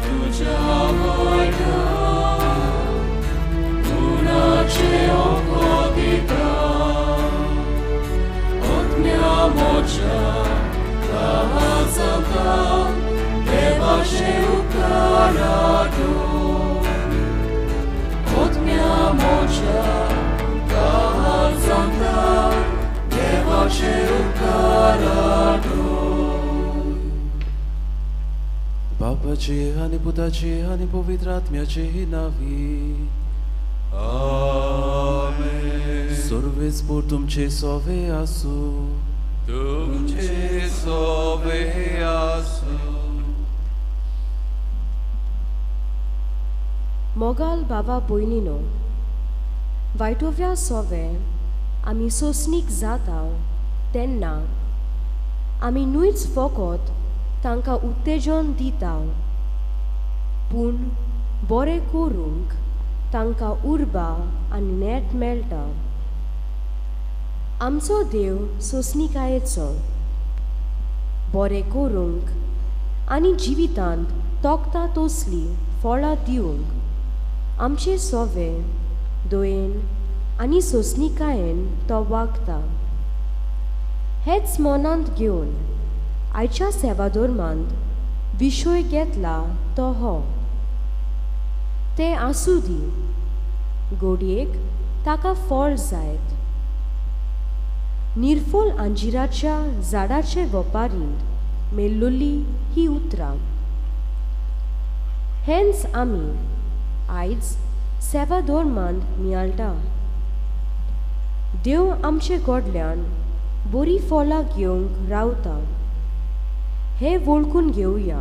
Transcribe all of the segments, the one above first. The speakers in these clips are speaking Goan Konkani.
तुज्या व्हडल्या गुणाचें ओको दिता आत्म्या म्हज्या काळजांत देवाचे उपकार आठोव आत्म्या म्हज्या काळजांत देवाचे उपकार आठोव. बापाचे आनी पुताचे आनी पवित्र आत्म्याचे नांवी. आमेन. सर्वेस्पोर तुमचे सोवे आसूं. तुमचे सोवे आसूं. मोगाल बाबा भयणीनो, वायटोव्या सोवे आमी सोंसणीक जाता तेन्ना आमी न्हूच फकत तांकां उत्तेजन दिता, पूण बरें करूंक तांकां उर्बा आनी नेट मेळटा. आमचो देव सोंसणिकायेचो, बरें करूंक आनी जिवितांत तोखता तसलीं फळां दिवंक आमचे सोवे दयेन आनी सोंसणिकायेन तो वागता. हेच मनांत घेवन आयच्या सेवाधर्मांत विशय घेतला तो हो. तें आसूं दी, गोडयेक ताका फळ जायत. निर्फोल अंजिराच्या झाडाचे वपारींत मेल्लोली ही उतरां. हेंच आमी आयज सेवाधर्मांत नियाळटा. देव आमचे कडल्यान बरी फळां घेवंक रावता हें वळखून घेवया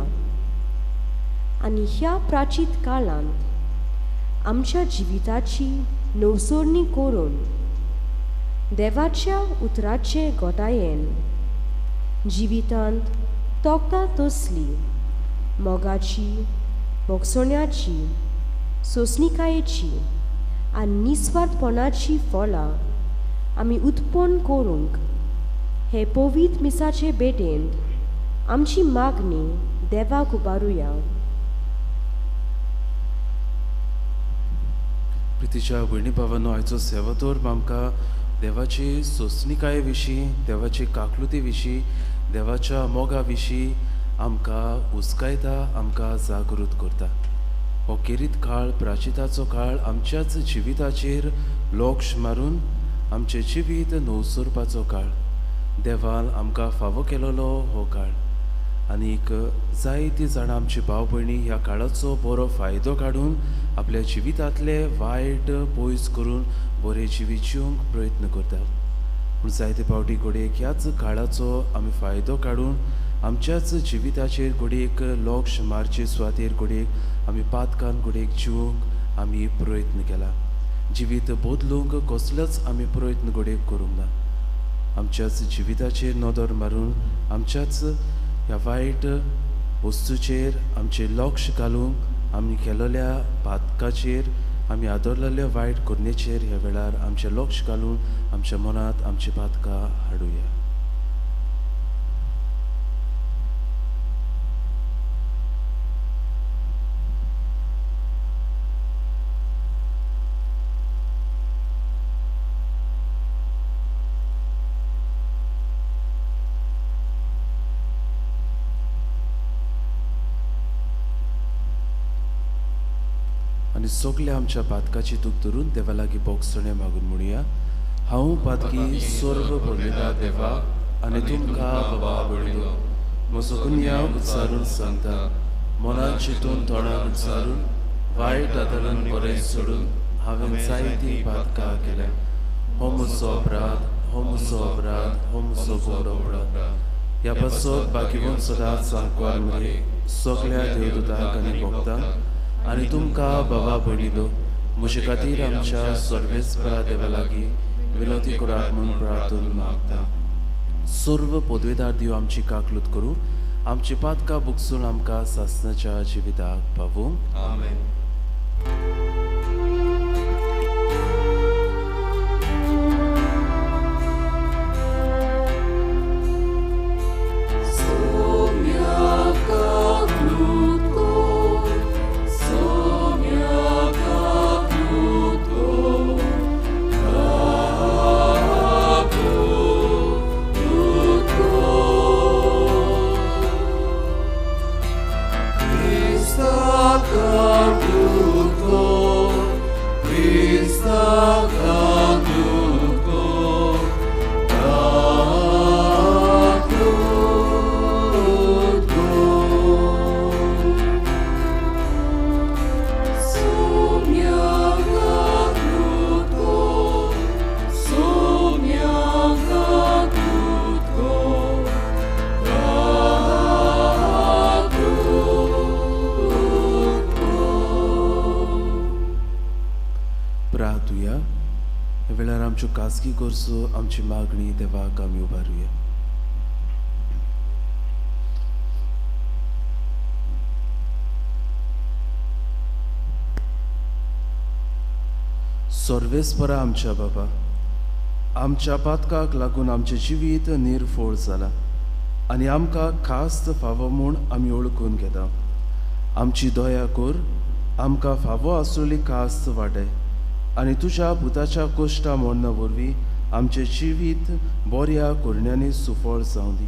आनी ह्या प्राचीत काळांत आमच्या जिविताची नवसरणी करून देवाच्या उतराचे गोटायेन जिवितांत तोखता तसली मोगाची, भोगसण्याची, सोंसणिकायेची आनी निस्वार्थपणाची फळां आमी उत्पन्न करूंक हे पवित्र मिसाचे भेटेंत आमची मागणी देवाक उबारुया. प्रितीच्या भयणी भावांनो, आयचो सेवाधर्म आमकां देवाची सोंसणिकाये विशीं, देवाची काकलुती विशीं, देवाच्या मोगा विशीं आमकां उस्कायता, आमकां जागृत करता. हो खेरीत काळ, प्राचिताचो काळ आमच्याच जिविताचेर लक्ष मारून आमचें जिवीत नवसरपाचो काळ. देवान आमकां फावो केलोलो हो काळ. आनीक जायतीं जाणां आमची भाव भयणी ह्या काळाचो बरो फायदो काडून आपल्या जिवितांतले वायट पयस करून बरें जिवीत जिवंक प्रयत्न करतात. पूण जायते फावटी घडयेक ह्याच काळाचो आमी फायदो काडून आमच्याच जिविताचेर घडयेक लक्ष मारचे सुवातेर घडयेक आमी पातकान घडयेक जिवंक आमी प्रयत्न केला. जिवीत बदलूंक कसलोच आमी प्रयत्न घडयेक करूंक ना. आमच्याच जिविताचेर नदर मारून आमच्याच ह्या वायट वस्तूचेर आमचें लक्ष घालूंक आमी केलेल्या पातकाचेर, आमी आदरलेल्या वायट करणेचेर ह्या वेळार आमचें लक्ष घालून आमच्या मनांत आमची पातकां हाडुया. आनी सगल्या आमच्या पातकाची दूख धरून देवा लागीं भोगसणें मागून म्हणुया. हांव पातकी सर्व पडलेल्या देवा आनी तुमकां बाबा भयणीनो म्हजो गुन्यांव उच्चारून सांगता. मनान चिंतून तोंडान उच्चारून वायट आदरान बरें सोडून हांवें जायतीं पातकां केल्या. हो म्हजो अपराध, हो म्हजो अपराध, हो म्हजो व्हड अपराध. ह्या पासत बाकीवन सदांच सांकवार मरे सगल्या देवदूतांक आनी भक्तांक आनी तुमकां बाबा भयणीनो म्हजे खातीर आमच्या सर्वेस्परा देवा लागीं विनवती करात म्हूण प्रार्थना मागता. सर्व पदवेदार देव आमची काकलूत करूं, आमची पातकां बुकसून आमकां सासणाच्या जिविताक पावूं. आमेन. सोम्या काकलूत कर, वेळार आमच्यो खाजगी गरजो, आमची मागणी देवाक आमी उबारुया. सर्वेस्परा आमच्या बाबा, आमच्या पातकाक लागून आमचें जिवीत निर्फोळ जालां आनी आमकां खास्त फावो म्हूण आमी वळखून घेता. आमची दया कर, आमकां फावो आसलेली खास्त वाडय आनी तुज्या पुताच्या कोश्टा मरणा वरवीं आमचें जिवीत बऱ्या करण्यांनी सुफळ जावं दी.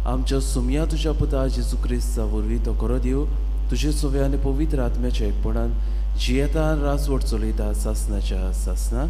आमच्या सुमया तुज्या पुता जेजू क्रिस्ता वरवीं तो खरो देव तुजे सोवे आनी पवित्र आत्म्याच्या एकपणान जियेता राजवट चलयता सासनाच्या सासना.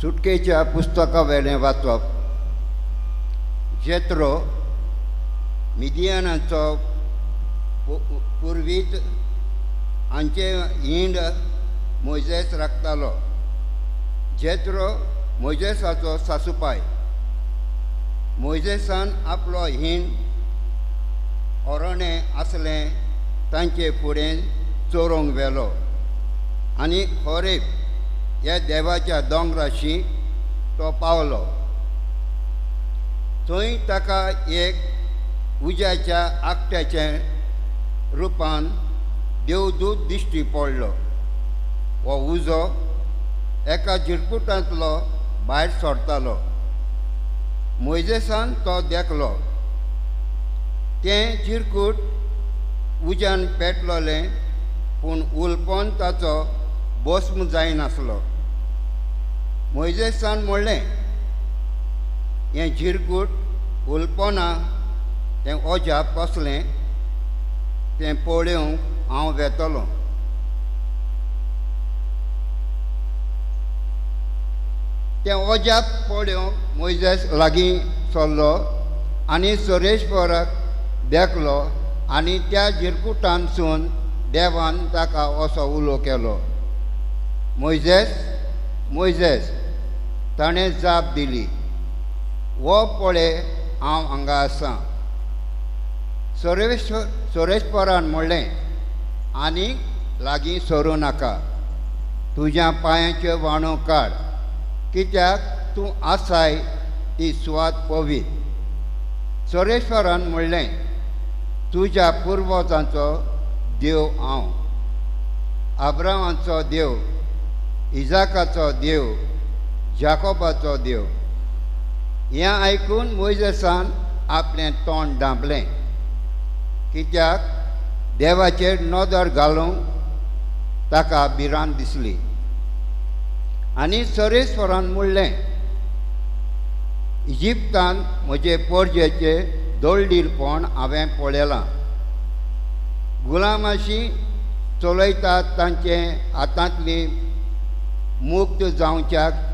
सुटकेच्या पुस्तका वेलें वाचप. जेत्रो मिदियानाचो पुर्वीत हांचे हिंड मोयजेस राखतालो. जेत्रो मोयजेसाचो सासूपाय. मोयजेसान आपलो हिंड ओरणें आसलें तांचे फुडें चोरोंक व्हेलो आनी होरेब ह्या देवाच्या दोंगराशी तो पावलो. थंय ताका एक उज्याच्या आकट्याच्या रुपान देवदूत दिश्टी पडलो. हो उजो एका जिरकुटांतलो भायर सरतालो. मोयजेसान तो देखलो. तें जिरकूट उज्यान पेटलोलें पूण उलपन ताचो भस्म जायनासलो. मोयजेसान म्हणलें, हें जिरकूट उलपना तें अजाप कसलें तें पळोवंक हांव वेतलो. तें अजाप पळोवंक मोयजेस लागीं सरलो आनी सुरेश्वराक देखलो आनी त्या जिरकुटांतसून देवान ताका असो उलो केलो, मोयजेस मोयजेस. ताणें जाप दिली, हो पळय हांव हांगा आसा. सोरेश्वरान म्हणलें, आनी लागीं सरूं नाका, तुज्या पांयांच्यो वाणो काड, कित्याक तूं आसाय ती सुवात पवीत. सोरेश्वरान म्हणलें, तुज्या पुर्वजांचो देव हांव, आब्रामाचो देव, इजाकाचो देव, जाकोबाचो देव. हें आयकून मोयजेसान आपलें तोंड धांपलें, कित्याक देवाचेर नदर घालूंक ताका भिरांत दिसली. आनी सरेश्वरान म्हणलें, इजिप्तान म्हजे पोरजेचें दळडीरपण हांवें पळयलां. गुलामाशी चलयतात तांचे हातांतली मुक्त जावच्याक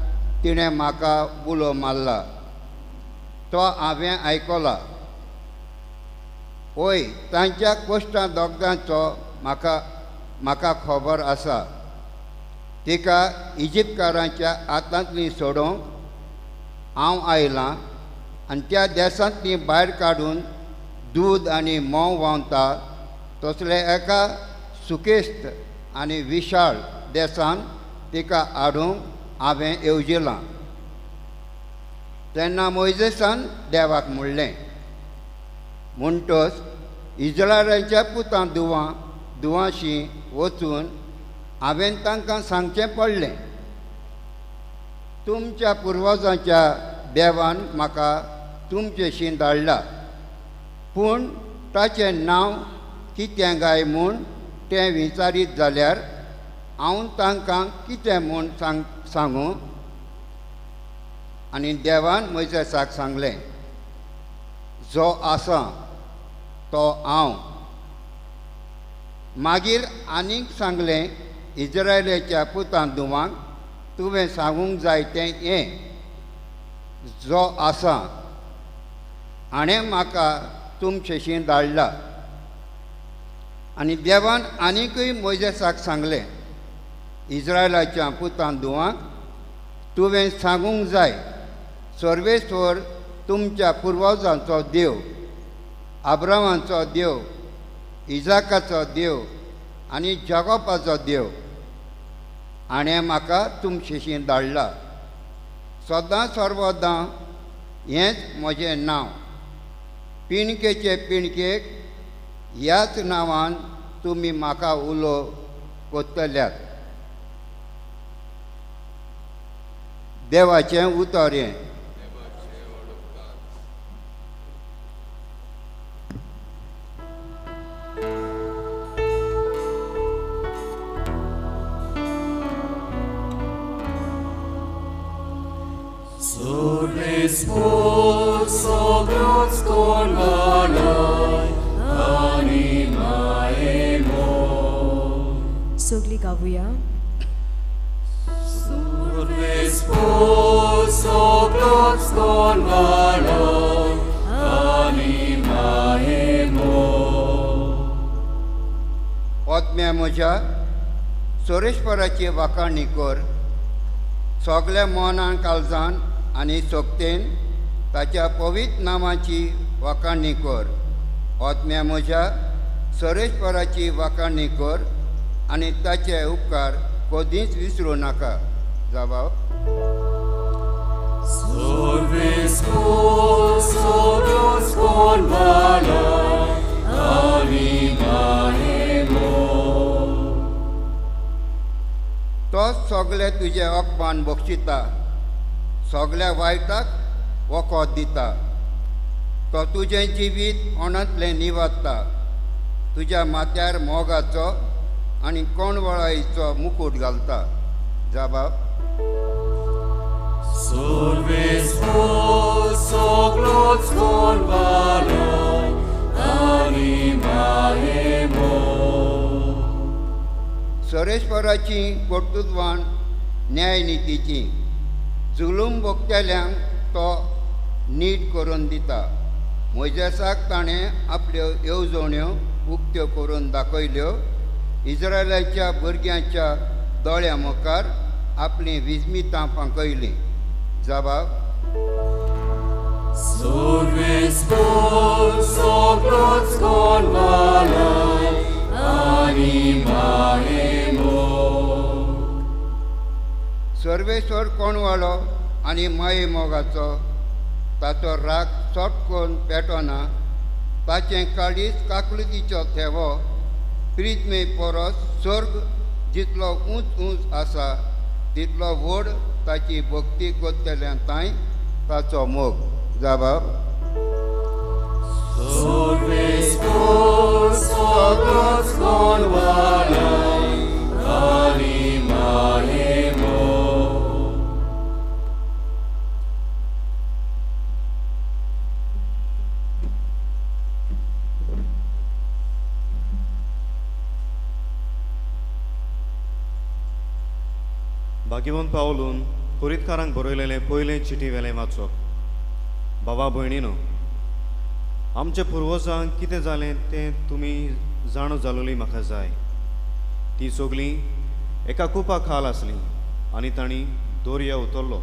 तिणें म्हाका उलो मारला, तो हांवें आयकला. हय, तांच्या कश्टां दोगदांचो म्हाका खबर आसा. तिका इजिप्तकारांच्या हातांतली सोडोवंक हांव आयलां आनी त्या देसांतली भायर काडून दूद आनी म्होंव व्हांवता तसले एका सुकेस्त आनी विशाळ देसान तिका हाडूंक हांवें येवजिलां. तेन्ना मोयजेसान देवाक म्हणलें, म्हणटच इज्रायलाच्या पुतां दुवांशी वचून हांवें तांकां सांगचें पडलें, तुमच्या पुर्वजांच्या देवान म्हाका तुमचेशी धाडला, पूण ताचें नांव कितें काय म्हूण तें विचारीत जाल्यार हांव तांकां कितें म्हूण सांगूं? आनी देवान मोयजेसाक सांगलें, जो आसा तो हांव. मागीर आनीक सांगलें, इज्रायलाच्या पुतान दुवांक तुवें सांगूंक जाय तें हें, जो आसा हाणें म्हाका तुमचेशी धाडला. आनी देवान आनीकय मोयजेसाक सांगलें, इज्रायलाच्या पुतान दुवांक तुवें सांगूंक जाय, सर्वेस्वर तुमच्या पुर्वजांचो देव, आब्रामाचो देव, इजाकाचो देव आनी जाकोबाचो देव हाणें म्हाका तुमचेशी धाडला. सदां सर्वदां हेंच म्हजें नांव, पिणकेचे पिणकेक ह्याच नांवान तुमी म्हाका उलो कोत्तल्यात. देवाचें उतर हें. सगळी गावया. आत्म्या म्हज्या सोरेश्वराची वाखाणी कर, सगल्या मनान काळजान आनी सोगतेन ताच्या पवित्र नामाची वाखाणी कर. आत्म्या म्हज्या सोरेश्वराची वाखाणी कर आनी ताचे उपकार कदींच विसरूं नाका. जबाब. तोच सगळे तुजे अपमान बक्षिता, सगळ्या वायटाक वखद दिता. तो तुजें जिवीत ओणांतलें निवारता, तुज्या माथ्यार मोगाचो आनी कोणवळाईचो मुकूट घालता. जबाब. सरेश्वराची कर्तृत्वान न्यायनितीची जुलूम भोगतल्यांक तो नीट करून दिता. मोयजेसाक ताणें आपल्यो येवजण्यो उक्त्यो करून दाखयल्यो, इज्रायलाच्या भुरग्यांच्या दोळ्यां मुखार आपलीं विस्मितां फांकयलीं. जबाब. सर्वेश्वर कोणवाळो आनी माये मोगाचो, ताचो राग चोट करून पेटना, ताचें काळीज काकलुतीचो थेवो प्रितमे परस स्वर्ग जितलो उंच उंच आसा तितलो व्हड ताची भक्ती करतल्या तांय ताचो मोग. जबाब. भाग्यवंत पावलून कोरितकारांक बरयलेलें पयलें चिटी वेलें वाचप. बाबा भयणीनो, आमच्या पुर्वजांक कितें जालें तें तुमी जाणो जालोली म्हाका जाय. तीं सगळीं एका कुपा खाल आसलीं आनी तांणी दर्या उतरलो.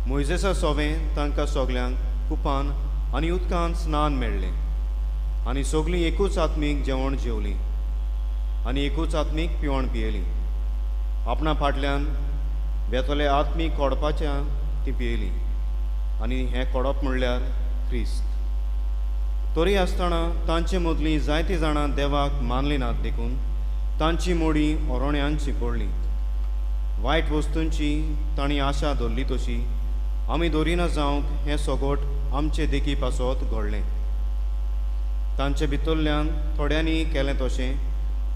मोयजेसा सोवें तांकां सगल्यांक कुपान आनी उदकान स्नान मेळ्ळें आनी सगळीं एकूच आत्मीक जेवण जेवलीं आनी एकूच आत्मीक पिवण पियेलीं. आपणा फाटल्यान वेतले आत्मीक कोडपाच्या ती पियेली आनी हें कोडप म्हणल्यार क्रिस्त. तरी आसतना तांचे मदलीं जायतीं जाणां देवाक मानली नात, देखून तांची मोडी ओरोण्यान शिंपडली. वायट वस्तूंची तांणी आशा धरली तशी आमी दवरिना जावंक हें सगट आमचे देखी पासत घडलें. तांचे भितरल्यान थोड्यांनी केलें तशें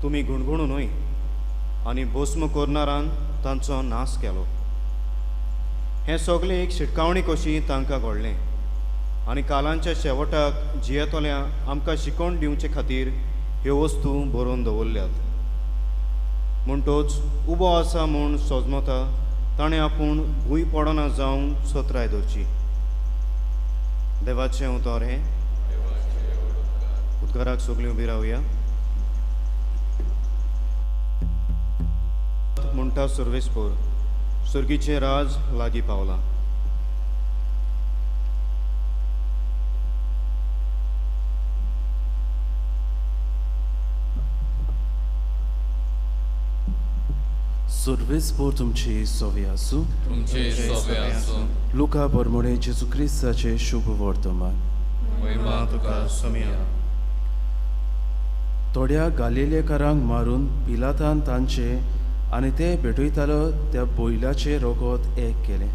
तुमी गुणगुणू न्हय आनी भस्म करणारान तांचो नाश केलो. हें सगळें एक शिटकावणी कशी तांकां घडलें आनी कालांच्या शेवटाक जियेतल्या आमकां शिकोवन दिवचे खातीर ह्यो वस्तू बरोवन दवरल्यात. म्हणटोच उबो आसा म्हूण सजमता ताणें आपूण भूंय पडना जावंक चत्राय दवरची. देवाचें उतर हें. उद्गाराक सगळीं उबी रावया. म्हणटा सर्वेस्पोर, सर्गीचें राज लागीं पावलां. सर्वेस्पोर तुमची सोवे आसूं. तुमचे सोवे आसूं. लुका बरमणे जेजू क्रिस्ताचें शुभ वर्तमान. महिमा तुका सोम्या. थोड्या गालिलेकारांक मारून पिलातान तांचे आनी ते भेटयतालो त्या बैलाचें रगत एक केलें.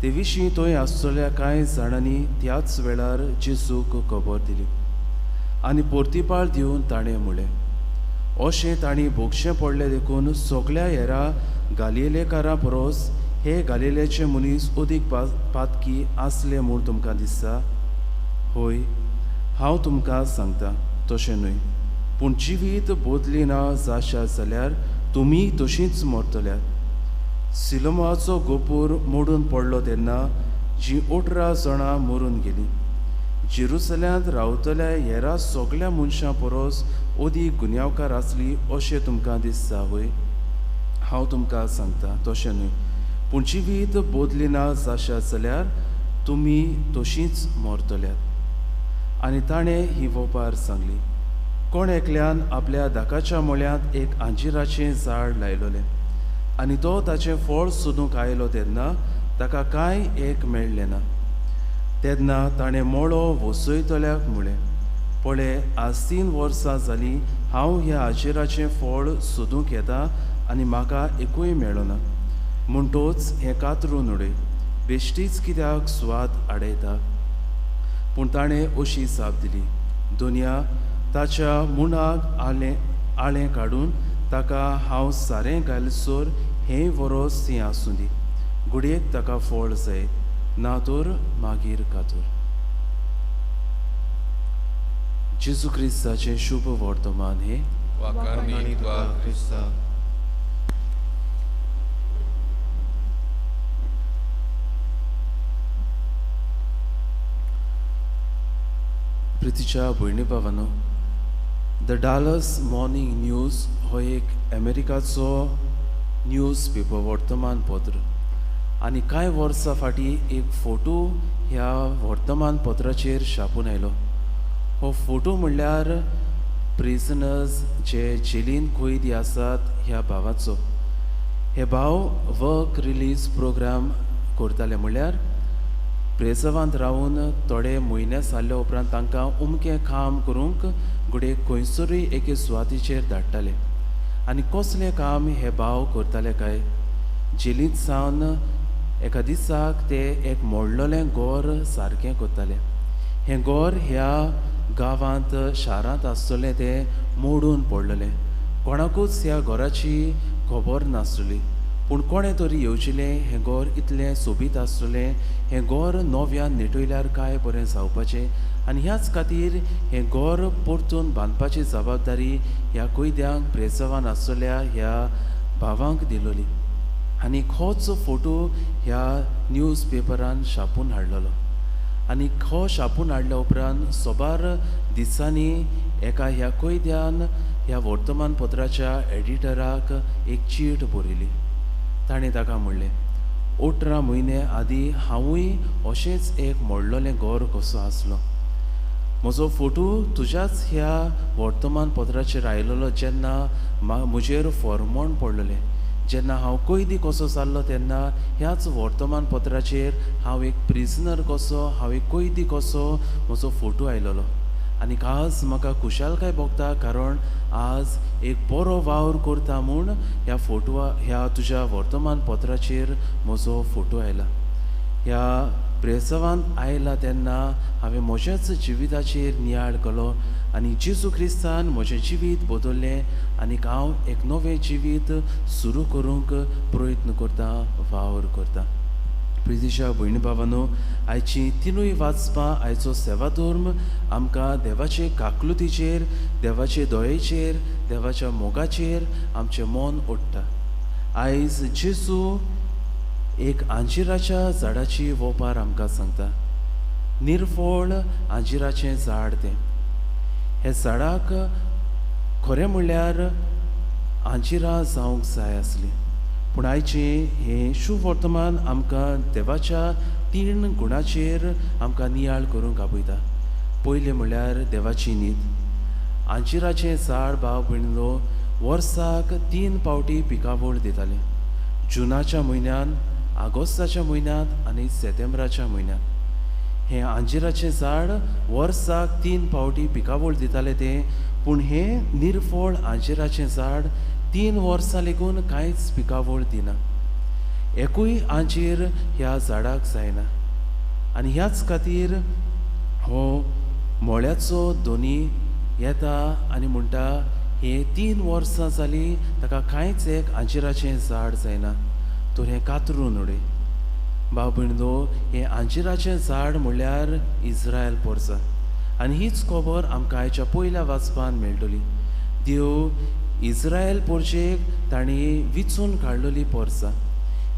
ते विशीं थंय आसतल्या कांय जाणांनी त्याच वेळार जेजूक खबर दिली आनी परतिपाळ दिवन ताणें म्हणलें, अशें तांणी भोगशें पडलें देखून सगळ्या हेरा गालिलेकारां परस हे गालिलेचे मनीस अदीक पातकी आसले म्हूण तुमकां दिसता? हय, हांव तुमकां सांगता तशें न्हय, पूण जिवीत बदली ना जाशात जाल्यार तुमी तशींच मरतल्यात. सिलोमाचो गोपूर मोडून पडलो तेन्ना जीं 18 जाणां मरून गेलीं, जेरुसल्यांत रावतल्या हेरा सगळ्या मनशां परस अदीक गुन्यांवकार आसली अशें तुमकां दिसता वय? हांव तुमकां सांगता तशें न्हय, पूण जिवीत बदली ना जाशात जाल्यार तुमी तशींच मरतल्यात. आनी ताणें ही वोपार सांगली, कोण एकल्यान आपल्या दाकाच्या मळ्यांत एक आंजिराचें झाड लायलोलें आनी तो ताचें फळ सोदूंक आयलो तेन्ना ताका कांय एक मेळ्ळें ना. तेन्ना ताणें मळो वसयतल्याक म्हळें, पळय, आज 3 वर्सां जालीं हांव ह्या आजिराचें फळ सोदूंक येता आनी म्हाका एकूय मेळना, म्हणटोच हें कातरून उडय, बेश्टीच कित्याक सुवात आडयता? पूण ताणें अशी जाप दिली, दोनया ताच्या मुणाक आळें काडून ताका हांव सारें घालसर हें वरोस थंय आसूं दी, घडयेक ताका फळ जायत, ना तर मागीर कातूर. जेजू क्रिस्ताचें शुभ वर्तमान हें. प्रितीच्या भयणी भावानो, the Dallas morning news हो एक अमेरिकाचो न्यूज पेपर, वर्तमानपत्र, आनी कांय वर्सां फाटीं एक फोटो ह्या वर्तमानपत्राचेर छापून आयलो. हो फोटो म्हणल्यार प्रिजनर्स जे जेलीन कैदी आसात ह्या भावाचो. हे भाव वर्क रिलीज प्रोग्राम करताले, म्हणल्यार प्रेजवांत रावन थोडे म्हयने जाल्ले उपरांत तांकां उमकें काम करूंक घडये खंयसरूय एके सुवातीचेर धाडटाले. आनी कसलें काम हे भाव करताले काय, जेलींत सावन एका दिसाक ते एक मोडलेलें गोर सारकें करताले. हें गोर ह्या गांवांत शारांत आसतलें तें मोडून पडलेलें, कोणाकूच ह्या घराची खबर नासली. पूण कोणें तरी येवजिलें हें गोर इतलें सोबीत आसतलें, हें गोर नव्यान नेटयल्यार काय बरें जावपाचें, आनी ह्याच खातीर हें गोर परतून बांदपाची जबाबदारी ह्या कैद्यांक प्रेसवान आसतल्या ह्या भावांक दिलोली. आनी होच फोटो ह्या न्यूज पेपरान छापून हाडलेलो. आनी हो छापून हाडल्या उपरांत सोबार दिसांनी एका ह्या कैद्यान ह्या वर्तमानपत्राच्या एडिटराक एक चीट बरयली. ताणें ताका म्हणलें, 18 म्हयने आदीं हांवूय अशेंच एक मोडलेलें गोर कसो आसलो, म्हजो फोटो तुज्याच ह्या वर्तमानपत्राचेर आयलेलो जेन्ना म्हजेर फॉर्मोण पडलेलें, जेन्ना हांव कैदी कसो जाल्लो तेन्ना ह्याच वर्तमानपत्राचेर हांव एक प्रिजनर कसो, हांव एक कैदी कसो म्हजो फोटो आयलेलो. आनी आज म्हाका खुशालकाय भोगता, कारण आज एक बरो वावर करता म्हूण ह्या फोटवा ह्या तुज्या वर्तमानपत्राचेर म्हजो फोटो आयला. ह्या प्रेसवांत आयला तेन्ना हांवें म्हज्याच जिविताचेर नियाळ केलो आनी जेजू क्रिस्तान म्हजें जिवीत बदल्लें आनी हांव एक नवें जिवीत सुरू करूंक प्रयत्न करता, वावर करता. प्रितीच्या भयणी भावांनो, आयची तिनूय वाचपां, आयचो सेवाधर्म आमकां देवाचे काकलुतीचेर, देवाचे दयेचेर, देवाच्या मोगाचेर आमचें मन ओडटा। आयज जेजू एक आंजिराच्या झाडाची वोपार आमकां सांगता। निर्फळ आंजिराचें झाड तें। हे झाडाक खरें म्हणल्यार आंजिरां जावंक जाय आसली, पूण आयचें हें शुभवर्तमान आमकां देवाच्या तीन गुणाचेर आमकां नियाळ करूंक आपयता। पयलें म्हणल्यार देवाची नीत। आंजिराचें झाड भाव भयणीनो वर्साक 3 पावटी पिकावळ दितालें, जुनाच्या म्हयन्यांत, आगोस्ताच्या म्हयन्यांत आनी सेतेंब्राच्या म्हयन्यांत। हें आंजिराचें झाड वर्साक 3 पावटी पिकावळ दितालें तें, पूण हें निर्फळ आंजिराचें झाड 3 वर्सां लेगून कांयच पिकावळ दिना, एकूय आंजीर ह्या झाडाक जायना। आनी ह्याच खातीर हो मोळ्याचो दोनी येता आनी म्हणटा, हे 3 वर्सां जालीं ताका कांयच एक आंजिराचें झाड जायना, तर हें कातरून उडय। भाव भयणीनो, हें आंजिराचें झाड म्हणल्यार इस्रायल पोरसा, आनी हीच खबर आमकां आयच्या पयल्या वाचपान मेळटली। देव इस्रायल पोरचेक तांणी विचून काडलेली पोरसा।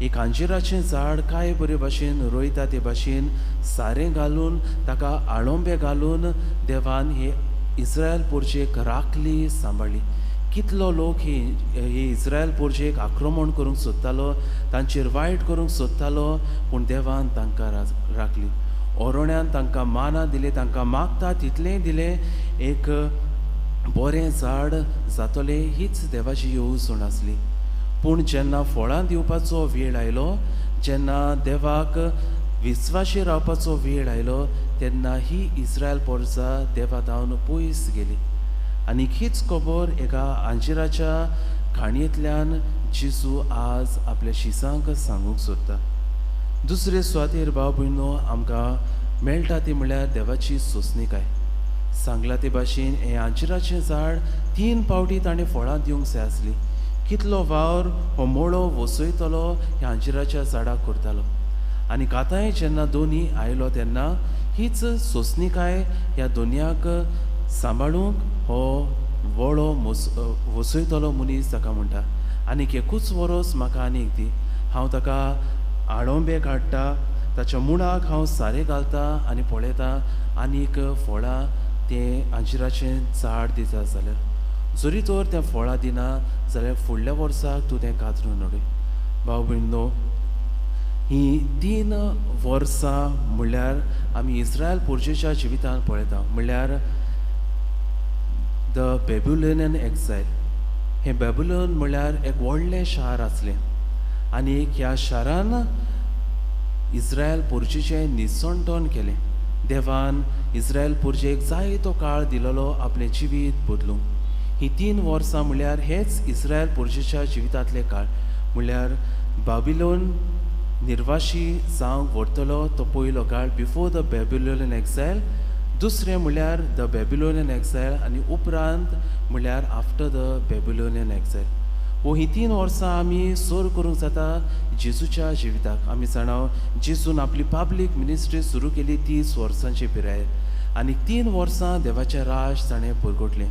एक आंजिराचें झाड कांय बरे भाशेन रोयता ते भाशेन सारें घालून ताका आळोंबे घालून देवान हे इस्रायल पोरचेक राखली, सांबाळ्ळी। कितलो लोक ही इस्रायल पोरचेक आक्रमण करूंक सोदतालो, तांचेर वायट करूंक सोदतालो, पूण देवान तांकां राखली। ओरोण्यान तांकां मानां दिले, तांकां मागता तितलेंय दिलें, एक बरें झाड जातलें हीच देवाची येवजण आसली। पूण जेन्ना फळां दिवपाचो वेळ आयलो, जेन्ना देवाक विस्वाशी रावपाचो वेळ आयलो, तेन्ना ही इस्रायल पोरसा देवा धावन पयस गेली। आनी हीच खबर एका आंजिराच्या काणयेंतल्यान जेजू आज आपल्या शिसांक सांगूंक सोदता। दुसरे सुवातेर भाव भयणीनो आमकां मेळटा ती म्हणल्यार देवाची सोंसणीकाय। सांगला ते भाशेन हें आंजिराचें झाड 3 पावटी ताणें फळां दिवंक जाय आसली। कितलो वावर हो मोळो वसयतलो ह्या आंजिराच्या झाडाक करतालो। आनी आतांय जेन्ना दोनी आयलो तेन्ना हीच सोंसणीकाय ह्या दोनयाक सांबाळूंक हो वळो वसयतलो मनीस ताका म्हणटा, आनीक एकूच वरोस म्हाका आनीक दी, हांव ताका आळोंबे काडटा, ताच्या मुळाक हांव सारें घालता आनी पळयता आनीक फळां तें आंजिराचें झाड दिता जाल्यार, जरी तर तें फळां दिना जाल्यार फुडल्या वर्साक तूं तें कातरून उडय। भाव भयणीनो, ही 3 वर्सां म्हणल्यार आमी इस्रायल पोरचेच्या जिवितान पळयता, म्हणल्यार the Babylonian exile. हें बेबुलोन म्हणल्यार एक व्हडलें शार आसलें आनी ह्या शारान इस्रायल पोरचेचें निसणटण केलें। देवान इस्रायल पोरचेक जायतो काळ दिलेलो आपलें जिवीत बदलूंक। ही 3 वर्सां म्हणल्यार हेच इस्रायल पोरचेच्या जिवितांतले काळ, म्हणल्यार बाबिलोन निर्वाशी जावंक व्हरतलो तो पयलो काळ, बिफोर the Babylonian exile. दुसरें म्हणल्यार the Babylonian exile, आनी उपरांत म्हणल्यार आफ्टर the Babylonian exile. वो ही 3 वर्सां आमी सोर करूंक जाता जेजूच्या जिविताक। आमी जाणा जेजून आपली पब्लीक मिनिस्ट्री सुरू केली 30 वर्सांची पिरायेर, आनी 3 वर्सां देवाचें राज ताणें परगटलें।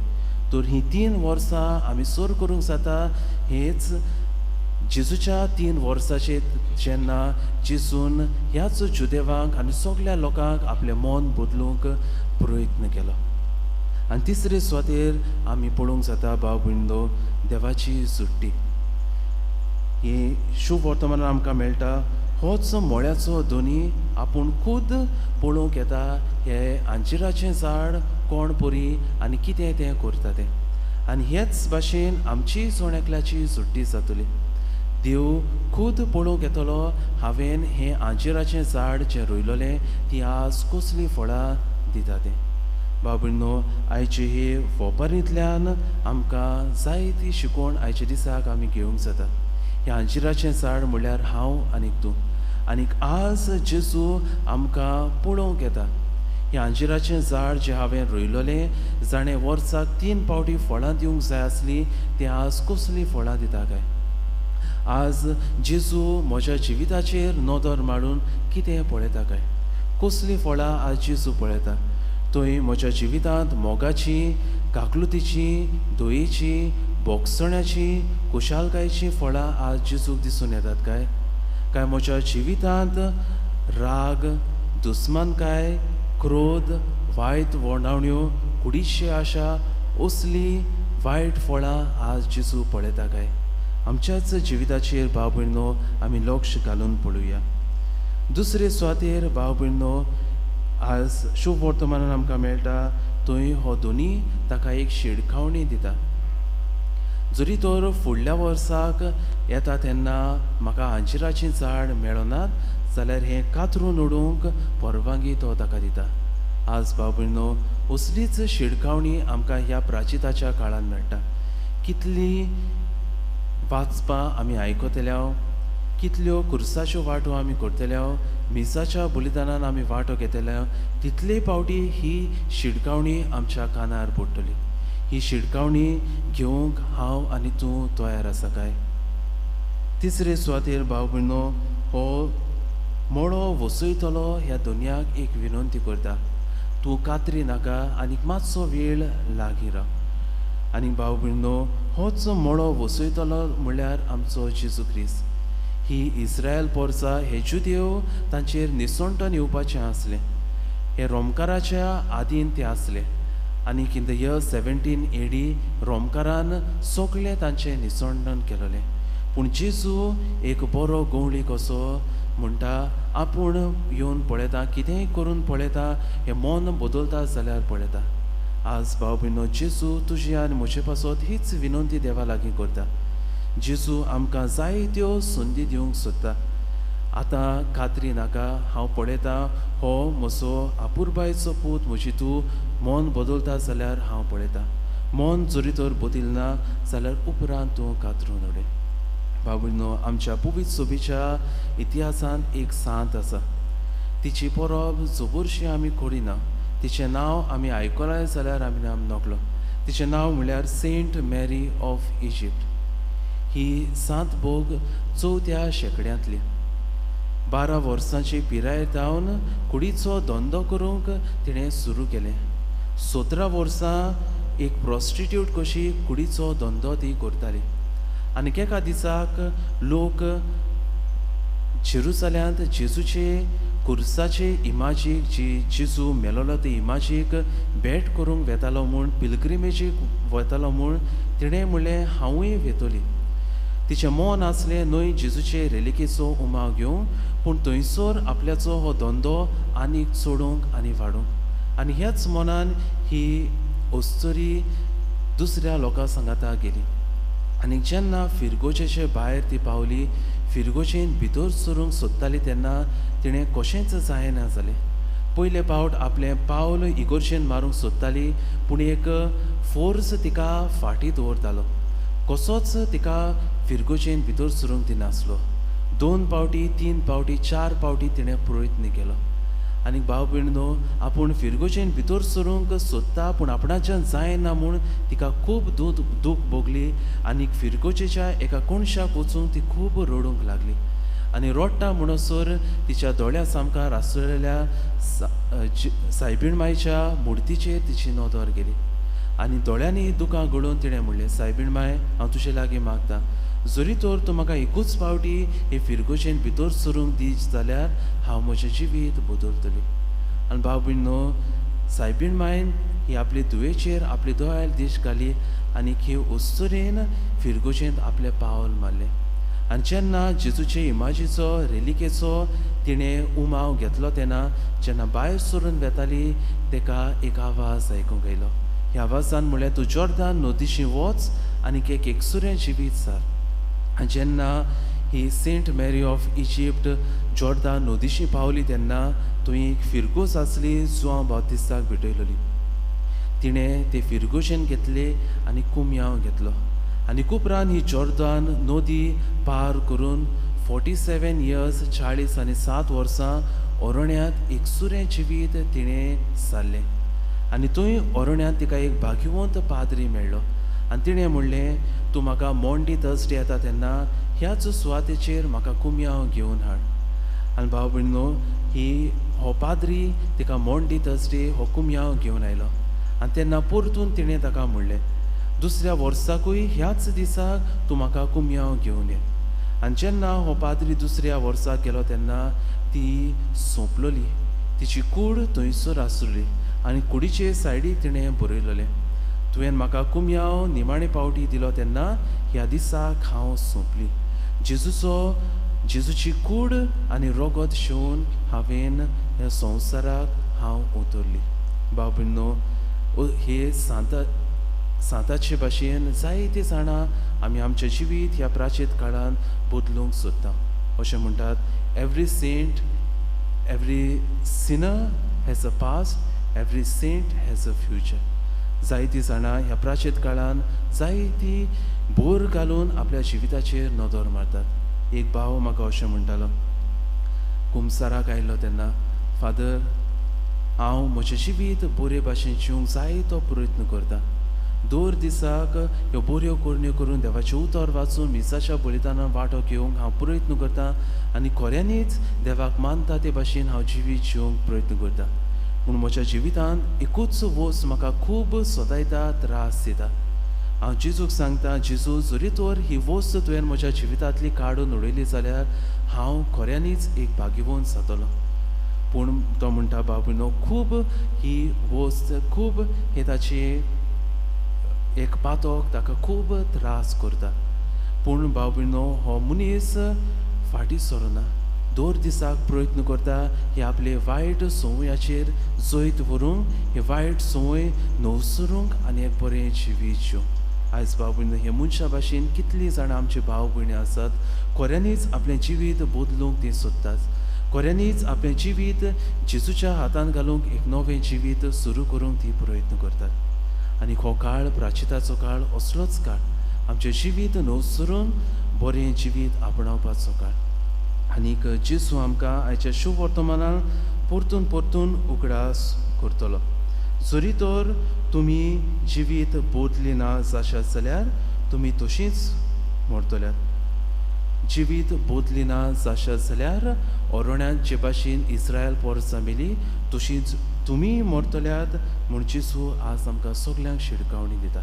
तर ही 3 वर्सां आमी सोर करूंक जाता हेच जेजूच्या 3 वर्साचे, जेन्ना जेजून ह्याच जुदेवांक आनी सगल्या लोकांक आपलें मन बदलूंक प्रयत्न केलो। आनी तिसरे सुवातेर आमी पळोवंक जाता भाव भयणीनो देवाची सुट्टी। ही शुभ वर्तमानान आमकां मेळटा। होच मोळ्याचो दोनी आपूण खूद पळोवंक येता हे आंजिराचें झाड कोण परी आनी कितें तें करता तें, आनी हेच भाशेन आमची जण एकल्याची सुट्टी जातली। देव खूद पळोवंक येतलो हांवें हें आंजिराचें झाड जें रोयलोलें ती आज कसलीं फळां दिता तें। भाव भयणीनो, आयचे हे वोपारींतल्यान आमकां जायती शिकवण आयच्या दिसाक आमी घेवंक जाता। हें आंजिराचें झाड म्हणल्यार हांव आनीक तूं, आनीक आज जेजू आमकां पळोवंक येता। हें आंजिराचें झाड जें हांवें रोयलोलें, जाणें वर्साक 3 पावटी फळां दिवंक जाय आसलीं, तें आज कसलीं फळां दिता काय? आज जेजू म्हज्या जिविताचेर नदर मारून कितें पळयता काय, कसलीं फळां आज जेजू पळयता? थंय म्हज्या जिवितांत मोगाची, काकलुतीची, दयेची, बोगसण्याची, खुशालकायेचीं फळां आज जेजूक दिसून येतात काय? काय म्हज्या जिवितांत राग, दुस्मानकाय, क्रोध, वायट वर्णावण्यो, कुडीची आशा असली वायट फळां आज जेजू पळयता काय? आमच्याच जिविताचेर भाव भयणो आमी लक्ष घालून पळोवया. दुसरे सुवातेर भाव भयणो आज शुभ वर्तमानान आमकां मेळटा थंय हो दोनी ताका एक शिडकावणी दिता. जरी तर फुडल्या वर्साक येता तेन्ना म्हाका आंजिराचीं झाड मेळनात जाल्यार हें कातरून उडोवंक परवानगी तो ताका दिता. आज भाव भयणो असलीच शिडकावणी आमकां ह्या प्राचिताच्या काळान मेळटा. कितली वाचपां आमी आयकतल्या, कितल्यो कुर्साच्यो वांटो आमी करतल्या, मिसाच्या बलिदानान आमी वांटो घेतल्या, तितले पावटी ही शिडकावणी आमच्या कानार पडटली. ही शिडकावणी घेवंक हांव आनी तूं तयार आसा काय? तिसरे सुवातेर भाव भयणो हो मळो वसयतलो ह्या दुनियाक एक विनंती करता, तूं कात्री नाका आनीक मातसो वेळ लागीं राव. आनी भाव भयणो होच मळो वसयतलो म्हणल्यार आमचो जेजू क्रिस्त. ही इस्रायल पोरसा हे जुदेव तांचेर निसणटन येवपाचें आसलें, हे रोमकाराच्या आदीन ते आसले. आनी इन the year 17 AD रोमकारान सगळें तांचें निसणटन केलेलें. पूण जेजू एक बरो गवळी कसो म्हणटा, आपूण येवन पळयता, कितेंय करून पळयता, हें मन बदलता जाल्यार पळयता. आज भाव भयणो जेजू तुजी आनी म्हजे पासत हीच विनंती देवा लागीं करता. जेजू आमकां जायत्यो संदी दिवंक सोदता. आतां खात्री नाका, हांव पळयतां हो म्हजो आपुरबायचो पूत, म्हजी तूं मन बदलता जाल्यार हांव पळयतां, मन जरी तर बदलना जाल्यार उपरांत तूं कातरून उडय. भाव भयणो आमच्या पुवीत सोबीच्या इतिहासांत एक सांत आसा, तिची परब जबरशी आमी करिना, तिचें नांव आमी आयकलां जाल्यार आमी नाम नकलो. तिचें नांव म्हणल्यार सेंट मॅरी ऑफ इजिप्ट. ही सांत भोग 4थ्या शेंकड्यांतली. 12 वर्सांची पिरायेर जावन कुडीचो धंदो करूंक तिणें सुरू केलें. 17 वर्सां एक प्रोस्टिट्यूट कशी कुडीचो धंदो ती करताली. आनी एका दिसाक लोक जेरुसल्यांत जेजूचे कुर्साचे इमाजीक, जी जेजू मेलोलो ते इमाजीक भेट करूंक वेतालो म्हूण, पिलग्रिमेजीक वतालो म्हूण तिणें म्हणलें हांवूय वेतली. तिचें मन आसलें न्हय जेजूचे रेलिकेचो उमाव घेवंक, पूण थंयसर आपल्याचो हो धंदो आनीक चडोवंक आनी वाडोवंक. आनी ह्याच मनान ही अस्तुरी दुसऱ्या लोकां सांगाता गेली. आनी जेन्ना फिरगोजेचे भायर ती पावली, फिरगोजेन भितर सरूंक सोदताली तेन्ना तिणें कशेंच जायना जालें. पयले पावट आपलें पावल इगोर्जेन मारूंक सोदताली, पूण एक फोर्स तिका फाटीं दवरतालो, कसोच तिका फिरगोजेन भितर सरूंक दिनासलो. 2 पावटी, 3 पावटी, 4 पावटी तिणें प्रयत्न केलो. आनी भाव भयणो आपूण फिरगोजेन भितर सरूंक सोदता पूण आपणाच्यान जायना म्हूण तिका खूब दूख भोगली. आनी फिरगोजेच्या एका कोणशाक वचूंक ती खूब रडूंक लागली. आनी रडटा म्हणसर तिच्या दोळ्या सामकार आसलेल्या सायबीण मायच्या मुर्तीचेर तिची नदर गेली. आनी दोळ्यांनी दुकां गळोवन तिणें म्हणलें, सायबीण माय, हांव तुजे लागीं मागता, जरी तर तूं म्हाका एकूच पावटी हे फिरगोजेन भितर सरूंक दी जाल्यार हांव म्हजें जिवीत बदलतली. आनी भाव भयणो सायबीण मायन ही आपले धुवेचेर आपली दोळ्यार दीश घाली आनी ही अस्तुरेन फिरगोजेंत आपलें पावल मारलें. आनी जेन्ना जेजूचे इमाजीचो रेलिकेचो तिणें उमाव घेतलो तेन्ना जेन्ना भायर सरून वेताली तेका एक आवाज आयकूंक आयलो. ह्या आवाजान म्हणल्यार तूं जॉर्दान नदीशी वच आनी एक एकसुरें जिवीत सार. आनी जेन्ना ही सेंट मॅरी ऑफ इजिप्ट जॉर्दान नदीशी पावली तेन्ना थंय एक फिरगोज आसली जुआंव बाप्तिस्ताक भेटयलोली. तिणें ते फिरगोजेन घेतले आनी कुमयांव घेतलो. आनी उपरांत ही जॉर्दान नदी पार करून 47 इयर्स 47 वर्सां अरण्यांत एकसुरें जिवीत तिणें सारलें. आनी थंय अरण्यांत तिका एक भाग्यवंत पाद्री मेळ्ळो. आनी तिणें म्हणलें, तूं म्हाका मॉन्डी थर्सडे येता तेन्ना ह्याच सुवातेचेर म्हाका कुमयांव घेवन हाड. आनी भाव भयणीनो, ही हो पाद्री तिका मॉन्डी थर्सडे हो कुमयांव घेवन आयलो. आनी तेन्ना परतून तिणें ताका म्हणलें, दुसऱ्या वर्साकूय ह्याच दिसाक तूं म्हाका कुमयांव घेवन ये. आनी जेन्ना हो पाद्री दुसऱ्या वर्साक गेलो तेन्ना ती सोंपलोली, तिची कूड थंयसर आसली आनी कुडीचे सायडीक तिणें बरयलोलें, तुवें म्हाका कुमयांव निमाणे पावटी दिलो तेन्ना ह्या दिसाक हांव सोंपली. जेजूची कूड आनी रोगत शेवून हांवें ह्या संवसाराक हांव उतरली. भाव भयणीनो, हे सांताचे भाशेन जायते जाणां आमी आमचें जिवीत ह्या प्राचीत काळान बदलूंक सोदता. अशें म्हणटात, every saint, every sinner has a past, every saint has a future. जायतीं जाणां ह्या प्राचीत काळान जायती बोर घालून आपल्या जिविताचेर नदर मारतात. एक भाव म्हाका अशें म्हणटालो, कुमसाराक आयलो तेन्ना, फादर, हांव म्हजें जिवीत बरे भाशेन जिवंक जायतो प्रयत्न करता. दर दिसाक ह्यो बऱ्यो करण्यो करून देवाचें उतर वाचून मिसाच्या बलिदानान वांटो घेवंक हांव प्रयत्न करता आनी खऱ्यांनीच देवाक मानता ते भाशेन हांव जिवीत जिवंक प्रयत्न करता. पूण म्हज्या जिवितांत एकूच वस्त म्हाका खूब सतायता, त्रास दिता. हांव जेजूक सांगता, जेजू, जरी तर ही वस्त तुवें म्हज्या जिवितांतली काडून उडयली जाल्यार हांव खऱ्यांनीच एक भाग्यवंत जातलो. पूण तो म्हणटा, बाबूनो, खूब ही वस्त, खूब हे ताची एक पातक ताका खूब त्रास करता. पूण बाबूनो, हो मनीस फाटीं सरना, दर दिसाक प्रयत्न करता हे आपले वायट संवयाचेर जैत व्हरूंक, हे वायट संवय नवसरूंक आनी एक बरें जिवीत जिवंक. आयज भाव भयणी, हे मनशा भाशेन कितलीं जाणां आमची भाव भयणी आसात, खऱ्यांनीच आपलें जिवीत बदलूंक तीं सोदतात, खऱ्यांनीच आपलें जिवीत जेजूच्या हातान घालूंक एक नवें जिवीत सुरू करूंक ती प्रयत्न करतात. आनी हो काळ प्राचिताचो काळ असलोच काळ, आमचें जिवीत नवसरून बरें जिवीत आपणावपाचो काळ. आनीक जेजू आमकां आयच्या शुभ वर्तमानान परतून परतून उगडास करतलो, जरी तर तुमी जिवीत बदली ना जाशात जाल्यार तुमी तशींच मरतल्यात. जिवीत बदली ना जाशात जाल्यार अरण्यांत जे भाशेन इस्रायल पोरसां मेली तशींच तुमी मरतल्यात म्हूण जेजू आज आमकां सगल्यांक शिडकावणी दिता.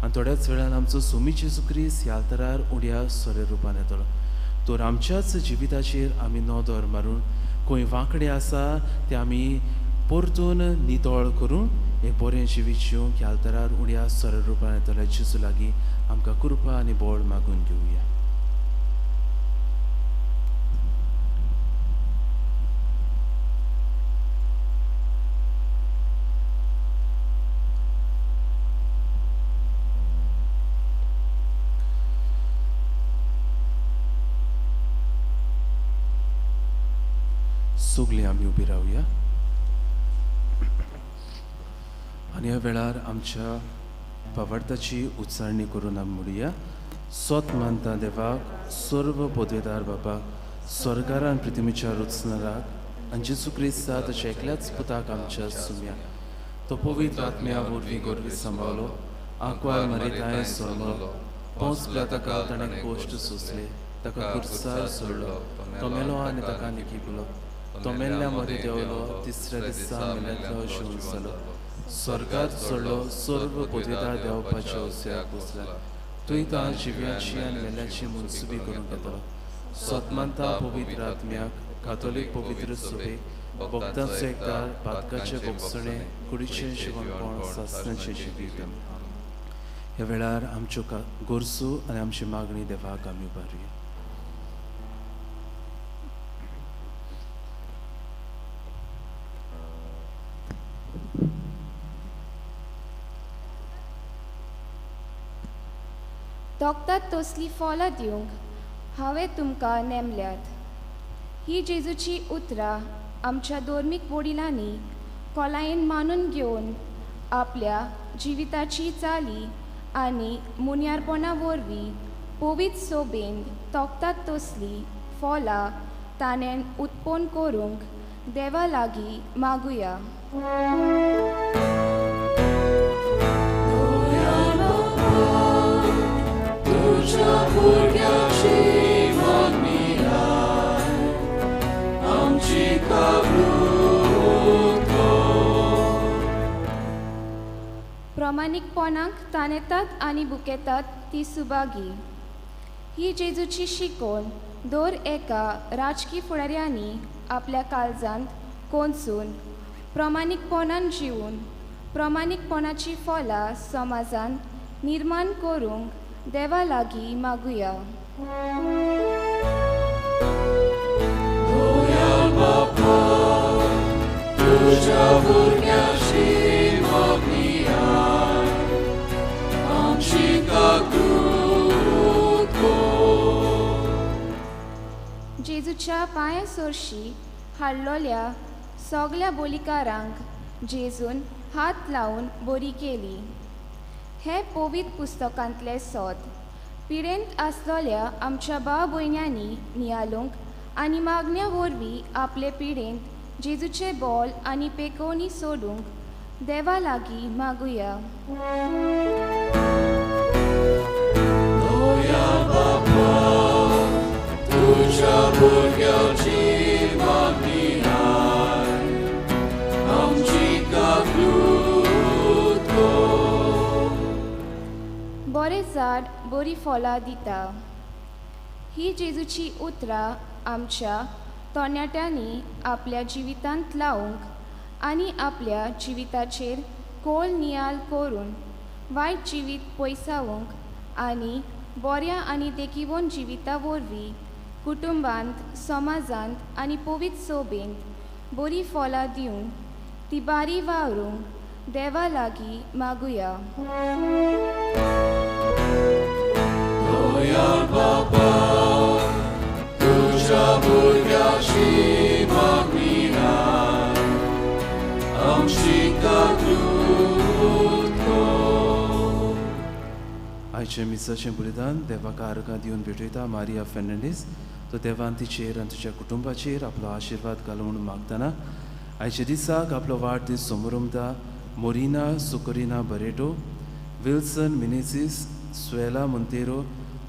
आनी थोड्याच वेळान आमचो सोमी जेजू क्रिस्त ह्या आल्तारार उड्या सोरे रुपान येतलो. तर आमच्याच जिविताचेर आमी नदर मारून खंय वांकडे आसा ते आमी परतून नितळ करून एक बरें जिवीत जिवंक ह्या आल्तारार उड्या सोरे रुपान येतल्या जेजू लागीं आमकां कृपा आनी बळ मागून घेवया. सगळीं आमी उबी रावया आनी ह्या वेळार आमच्या भावार्थाची उच्चारणी करून आमी म्हणुया. सोत मानता देवाक, सर्व पदवेदार बापाक, सरकारान पृथ्वीच्या रचणाराक आनी जेजू क्रिस्ता ताच्या एकल्याच पुताक आमच्या सुम्या, तो पवित्र आत्म्या वरवीं गोरवी सांबाळलो, आंकवार मरिताय सोडलो, पोंचल्या ताका ताणें कोश्ट सोंसले, ताका खुर्सार सोडलो, तो मेलो आनी ताका निकिपलो, तो मेल्ल्या मदें देंवलो, तिसऱ्या दिसा मेल्ल्यांतलो जिवन जालो, स्वर्गात चडलो, सर्व पदवेदार देंवपाच्या उस्याक बसला, थंय तो जिव्याची आनी मेल्ल्याची मनसुबी करूंक येतलो. सतमानता पवित्र आत्म्याक, कातोलीक पवित्र सभेक, भक्तांचो एकदार, पातकाचें भोगसणें, कुडीचें जिवनपण, सासणाचें जिवीत. ह्या वेळार आमच्यो गरजो आनी आमची मागणी देवाक आमी उबारुया. तोखतात तसलीं फळां दिवंक हांवें तुमकां नेमल्यात. ही जेजूची उतरां आमच्या धर्मीक वडिलांनी खोलायेन मानून घेवन आपल्या जिविताची चाली आनी मुन्यारपणा वरवीं पवित्र सोबेन तोखतात तसलीं फळां ताणें उत्पन्न करूंक देवा लागीं मागुया. प्रामाणीकपणाक ताणेतात आनी बुकेतात ती सुभागी. ही जेजूची शिकोवन दर एका राजकी फुडाऱ्यांनी आपल्या काळजांत कोंचून प्रामाणीकपणान जिवन प्रामाणीकपणाची फलां समाजांत निर्माण करूंक देवा लागीं मागुया. जेजूच्या पांया सोरशी हाडलोल्या सगल्या बोलिकारांक जेजून हात लावन बरी केली. हे पवित्र पुस्तकांतले सोद पिडेंत आसलोल्या आमच्या भाव भयण्यांनी नियालूंक आनी मागण्या वरवीं आपले पिडेंत जेजूचे बोल आनी पेकोवणी सोडूंक देवा लागीं मागुया. बरें झाड बरी फळां दिता. ही जेजूची उतरां आमच्या तरणाट्यांनी आपल्या जिवितांत लावंक आनी आपल्या जिविताचेर खोल नियाळ करून वायट जिवीत पयसावंक आनी बऱ्या आनी देखिवन जिविता वरवीं कुटुंबांत, समाजांत आनी पवित्र सोबेंत बरी फळां दिवन ती बारी वावरूंक देवा लागीं मागुया. आयचें मिसाचें बलिदान देवाक आर्गां दिवन भेटयता मारिया फेर्नांडीस. तो देवान तिचेर आनी तिच्या कुटुंबाचेर आपलो आशिर्वाद घालूं म्हणून मागतना आयच्या दिसाक आपलो वाडदीस समोरमता मोरिना सुकोरिना बरेटो, विल्सन मिनेझीस, स्वेला मोंतेरो,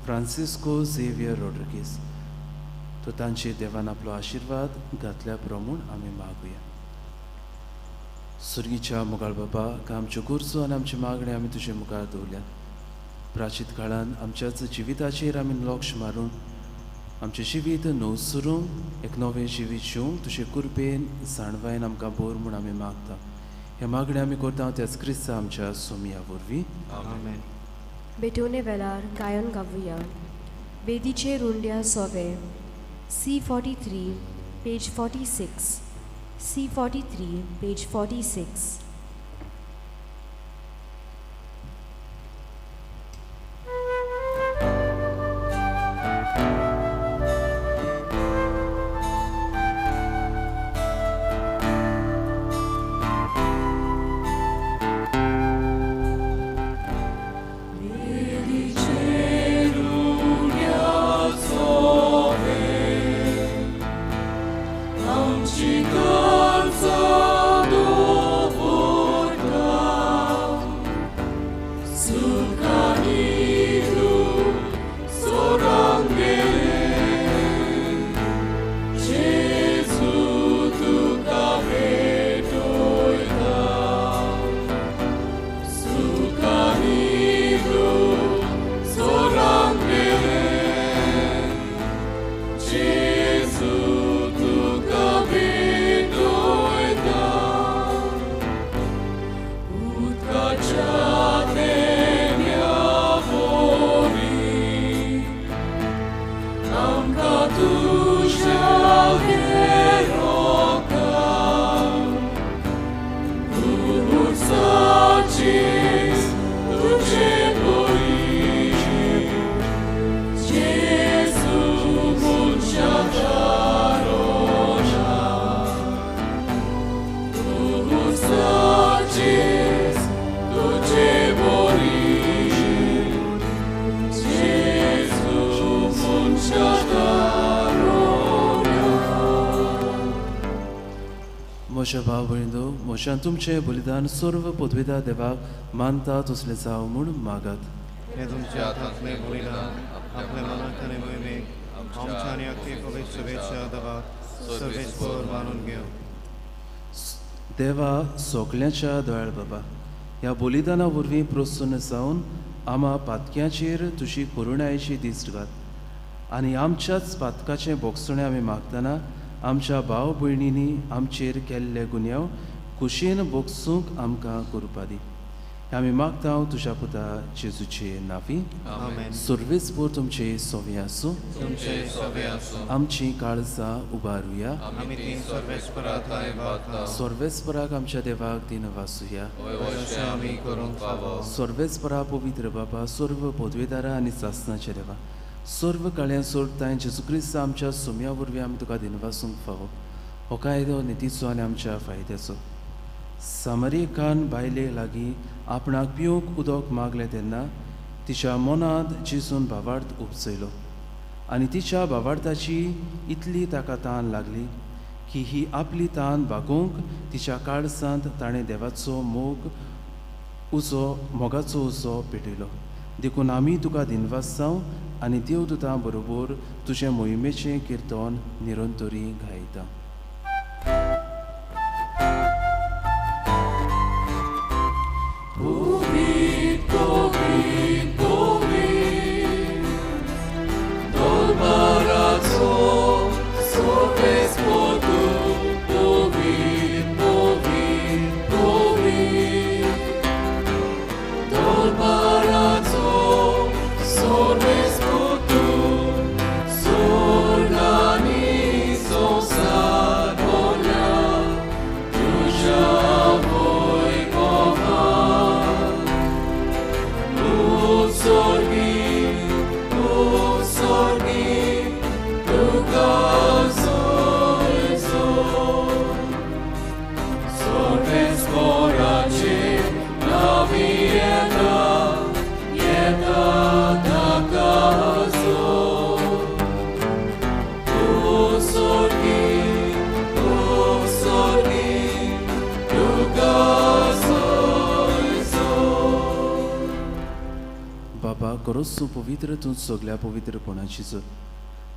फ्रांसिस्को झेवियर रॉड्रिगीस. तो तांचेर देवान आपलो आशिर्वाद घातल्या पुरो म्हूण आमी मागुया. सुर्गीच्या मुखार बाबा, आमच्यो गरजो आनी आमच्यो मागण्यो आमी तुजे मुखार दवरल्यात. प्राचीत काळान आमच्याच जिविताचेर आमी लक्ष मारून आमचें जिवीत नवसरूंक एक नवें जिवीत जिवंक तुजे कृपेन जाणवायेन आमकां बोर म्हूण आमी मागता. ह्या मागण्यो आमी करता त्याच क्रिस्ता आमच्या सोमया वरवीं. आमेन. बेटोने वेळार गायन गावया. वेदीचे रुंड्या सोवे, C43 page 46, C43 page 46. म्हज्या भाव भयणींनो, म्हज्यान तुमचें बलिदान सर्व पदवेदा देवाक मानता तसलें जावं म्हूण मागात. हे तुमच्या हातांतलें बलिदान आपल्या मनाक आनी मोहिमेक आमच्या आनी आख्खे पवित्र शुभेच्छा देवाक सर्वेस्पर मानून घेवं. देवा सगल्यांच्या दयाळ बाबा, ह्या बलिदाना वरवीं प्रसन्न जावन आमा पातक्याचेर तुजी करुणायेची दिश्ट घात आनी आमच्याच पातकाचें भोगसणें आमी मागतना आमच्या भाव भयणींनी आमचेर केल्ले गुन्यांव खुशयेन भोगसूंक आमकां करपा दी. आमी मागता तुज्या पुता जेजूचे नांवी. सर्वेस्पर तुमचे सोवे आसूं. आमची काळजां उबारुया. सर्वेस्पराक आमच्या देवाक दिन वासुया. सर्वेस्परा पवित्र बाबा, सर्व पदवेदारा आनी सासनाचे देवा, सर्व काळ्यां सोडताय जेजू क्रिस्त आमच्या सुम्या वरवीं आमी तुका दिनवासूंक फावो. हो कायदो नितीचो आनी आमच्या फायद्याचो. सामरिकान बायले लागीं आपणाक पिवंक उदक मागलें तेन्ना तिच्या मनांत जेजून भावार्थ उपजयलो आनी तिच्या भावार्थाची इतली ताका तान लागली की ही आपली तान भागोवंक तिच्या काळसांत ताणें देवाचो मोग उजो मोगाचो उजो पेटयलो. देखून आमी तुका दिनवास जावं आनी देवदूतां बरोबर तुजें मोहिमेचें किर्तन निरंतरी गायता. खरोच तूं पवित्र, तूं सगल्या पवित्रपणाची जर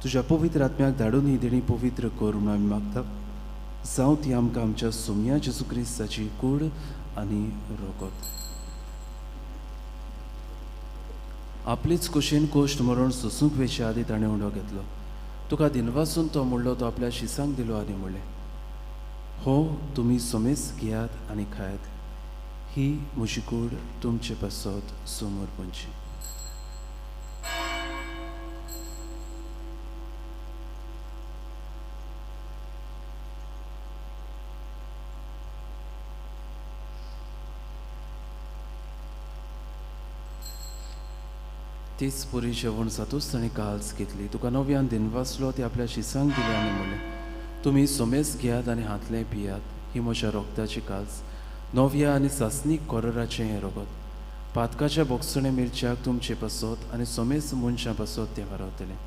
तुज्या पवित्र आत्म्याक धाडून ही देणी पवित्र कर म्हणून आमी मागता. जावं ती आमकां आमच्या सोम्या जेजू क्रिस्ताची कूड आनी रोगत. आपलेच कुशीन कोश्ट मरण सोसूंक वेचे आदी ताणें उंडो घेतलो. तुका दिनवासून तो म्हणलो, तो आपल्या शिसांक दिलो आनी म्हणलें, हो तुमी सोमेस घेयात आनी खायात, ही म्हजी कूड तुमचे पासत समर्पणची. तीच पुरी जेवण जातूच ताणें काल्स घेतली. तुका नव्यान दिनवासलो, ती आपल्या शिसांक दिली आनी म्हणलें, तुमी सोमेस घेयात आनी हातलें पियात, ही म्हज्या रोगताची काल्स, नव्या आनी सासणीक कोरराचें हें रोगत. पातकाच्या बोगसणे मिरच्याक तुमचे पासत आनी सोमेस मनशां पासत तें वारावतलें.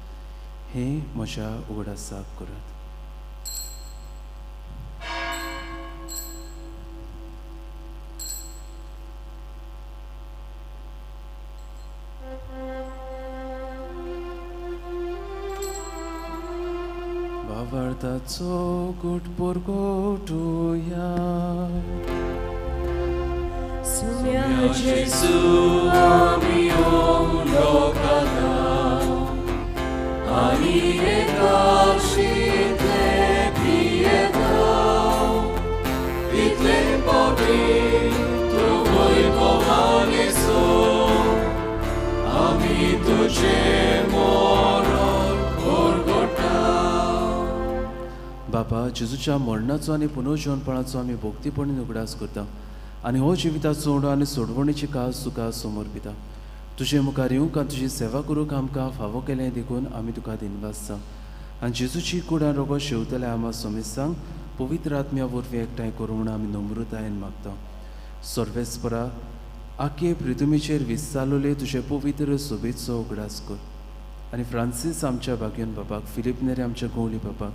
हें म्हज्या उगडासाक करात. भावार्थाचो गुट परगटुया. सुम्या जेजू आमी लोकांना आनी एकाशींतले पियेता तितले पावटी तूं वैभवान येसो आमी तुजें मरण परगटा. बापा, जेजूच्या मरणाचो आनी पुनर्जीवनपणाचो आमी भक्तीपणी उगडास करता आनी हो जिविताचो उंडो आनी सोडवणीची काज तुका समर्पिता. तुजे मुखार येवंक आनी तुजी सेवा करूंक आमकां फावो केलें देखून आमी तुका दिनवासता. आनी जेजूची कूड आनी रोगो शेवतले आमा सोमेसांक पवित्र आत्म्या वरवीं एकठांय करूं म्हूण आमी नम्रतायेन मागता. सर्वेस्परा, आखे पृथ्वीचेर विस्तारलेले तुजे पवित्र सोबेचो उगडास कर आनी फ्रांसीस आमच्या भाग्योन बाबाक, फिलीप नेरे आमच्या गवळी बाबाक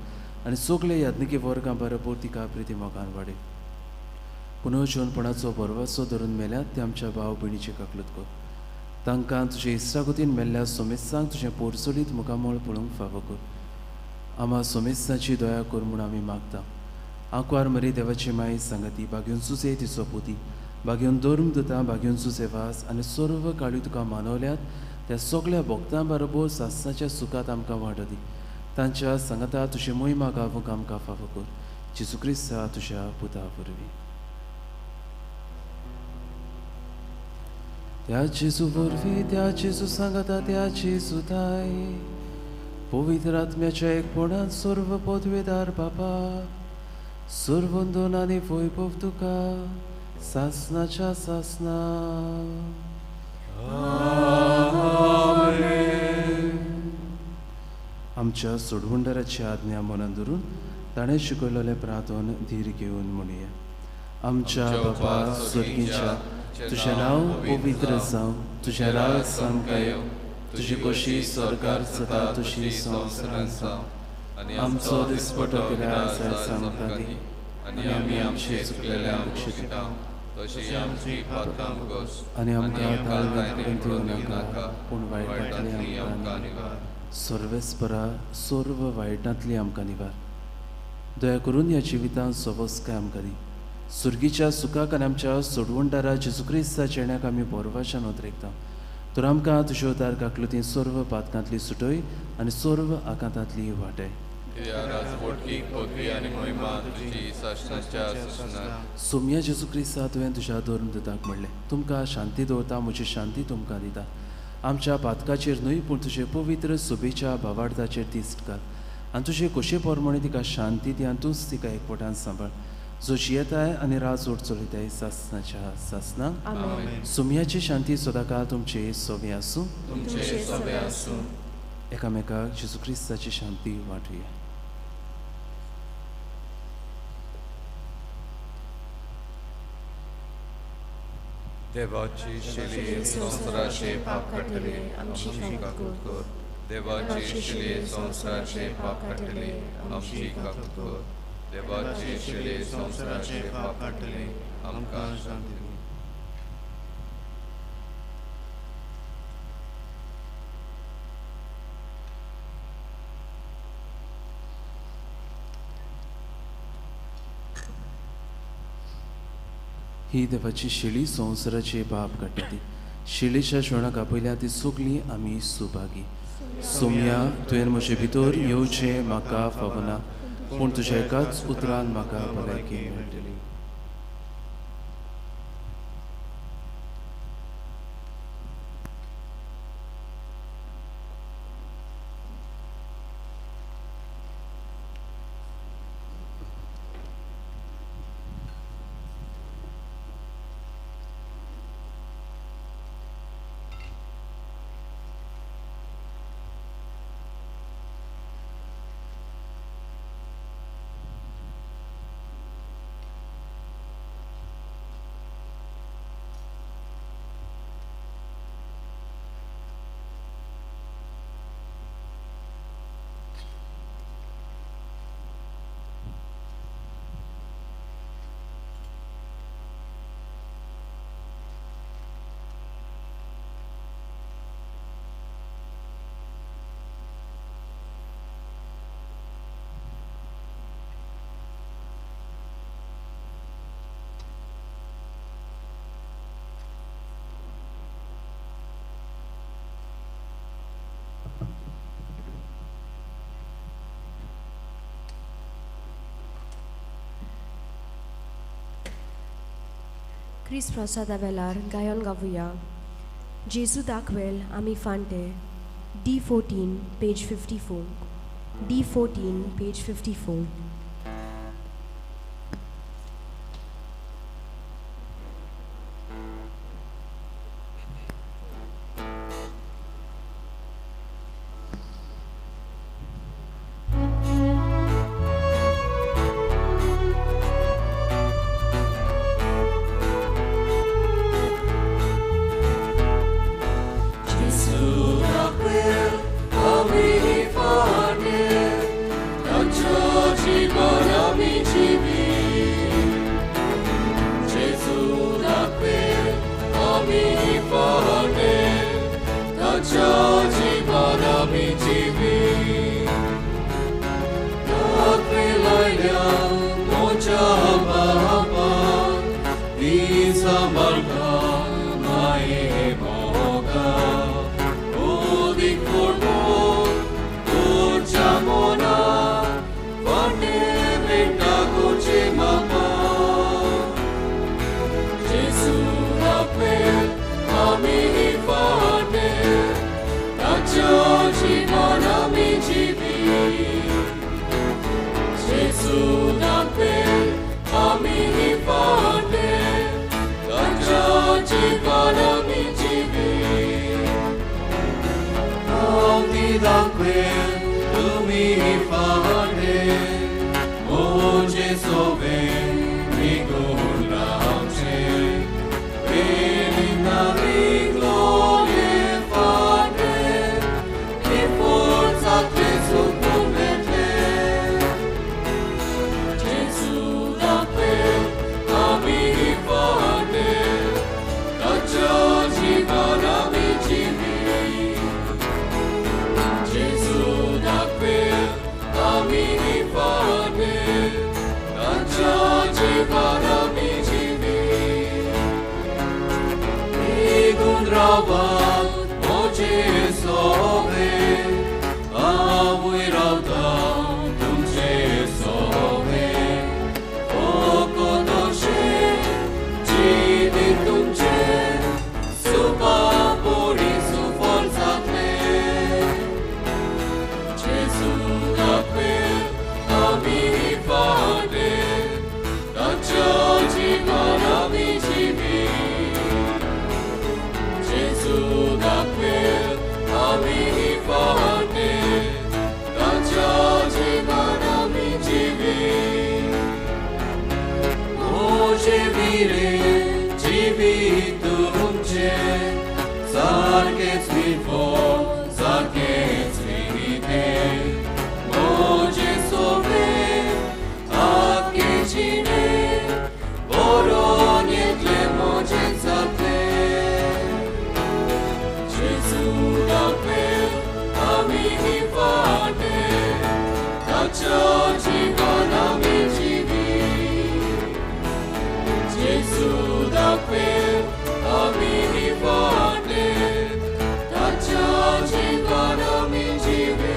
आनी सगळे याज्ञिकी वर्गां बरोबर तिका प्रिती मोगान वाडय. पुनर्जीवनपणाचो भरवसो धरून मेल्यात ते आमच्या भाव भयणीची काकलूत कर. तांकां तुजे इश्टागतीन मेल्ल्या सोमेस्तांक तुजें पोरसोलीत मुखामळ पळोवंक फावो कर. आमा सोमेस्तांची दया कर म्हूण आमी मागता. आंकवार मरी देवाची माई सांगाती, भाग्योन सुसे तिचो पुती भाग्योन धर्म दिता, भाग्योन सुसेवास आनी सर्व काळी तुका मानवल्यात त्या सगळ्या भक्तां बरोबर सासणाच्या सुखात आमकां वांटो दी. तांच्या सांगाता तुजी मोहिमा गावूंक आमकां फावो कर, जेजू क्रिस्ता तुज्या पुता वरवीं. त्या जेजू वरवीं, त्या जेजू सांगाता, त्या जेजू ताय पवित्र आत्म्याच्या एकपणान सर्व पदवेदार बापा, सर्वंदन आनी वैभव तुका सासनाच्या सासना. आमच्या सोडवणदाराची आज्ञा मनान धरून ताणें शिकयलेलें प्रार्थन धीर घेवन म्हणया. आमच्या बापा स्वर्गीच्या, तुजें नांव पवित्र जावं, तुजें राज आमकां येवं, तुजी खोशी स्वर्गार जाता तशी संवसारांत जावं. आमचो दिसपटो कित्याक आयज आमकां दी आनी आमी आमचे चुकलेल्यांक शिकता आनी आमकां ताळमेळ दिवं नाका, पूण वायटांतली आमकां निवार. सर्वेस्परा सर्व वायटांतली आमकां निवार. दया करून ह्या जिवितांत सवस्काय आमकां दी. सुर्गीच्या सुखाक आनी आमच्या सोडवणदारा जेजू क्रिस्ताच्या येण्याक आमी बोरवाच्यान उतरेकता. तर आमकां तुज्यो उदार काकलुती सर्व पातकांतली सुटय आनी सर्व आकांतांतली वाटय. सोम्या जेजू क्रिस्ता, तुवें तुज्या धर्म दिताक म्हणलें, तुमकां शांती दवरता, म्हजी शांती तुमकां दिता. आमच्या पातकाचेर न्हय पूण तुजे पवित्र सुबेच्या भावार्थाचेर दिश्ट घाल आनी तुजे खोशे प्रमाणे तिका शांती दी आनी तूंच तिका एकवटान सांबाळ, जो जियेताय आनी राजवट चलयताय सासनाच्या सासना. सुम्याची शांती सदांकाळ तुमचे सोवे आसूं. एकामेकाक जेजू क्रिस्ताची शांती वांटुया. देवाची शिली संवसाराचे पाप काडटले, आमची काकूत कर. देवाची शिली संवसाराचे पाप काडटले, आमची काकूत कर. देवाची शिली संवसाराचे पाप काडटले, आमकां शांती दी. ही देवाची शेळी संवसाराचे पाप काडटा ती. शेळीच्या शेणाक आपयल्या ती सगळी आमी सुभागी. सोम्या, तुवें म्हजे भितर येवचें म्हाका फावना, पूण तुज्या एकाच उतरान म्हाका भलायकी मेळटली. क्रिस्त प्रसादा वेलार गायन गावया. जेजू दाखवेल आमी फांटे. D14 page 54. D14 page 54. Gesù da quel, ammi fane, non रावात म्हजे सोबे, हांवूय रावतां तुमचे सोबे. फकत अशें जिवीत तुमचें सुपा पडी सुफळ जातलें. जेजू दाखयल आमी फाटे, ताच्या जिवान आमी जिवी. जेजू दाखयल आमी फाटे, ताच्या जिवान आमी जिवी. म्हजे विरे जिवीत तुमचें सारकेंच निवळ, सारकेंच विहितें. म्हजे सोबे आख्खें जिणें बरोवन येतलें म्हजें जातलें. जेजू दाखयल आमी फाटे, ताच्या जिवान आमी जिवी. जेजू दाखयल आमी फाटे, ताच्या जिवान आमी जिवी.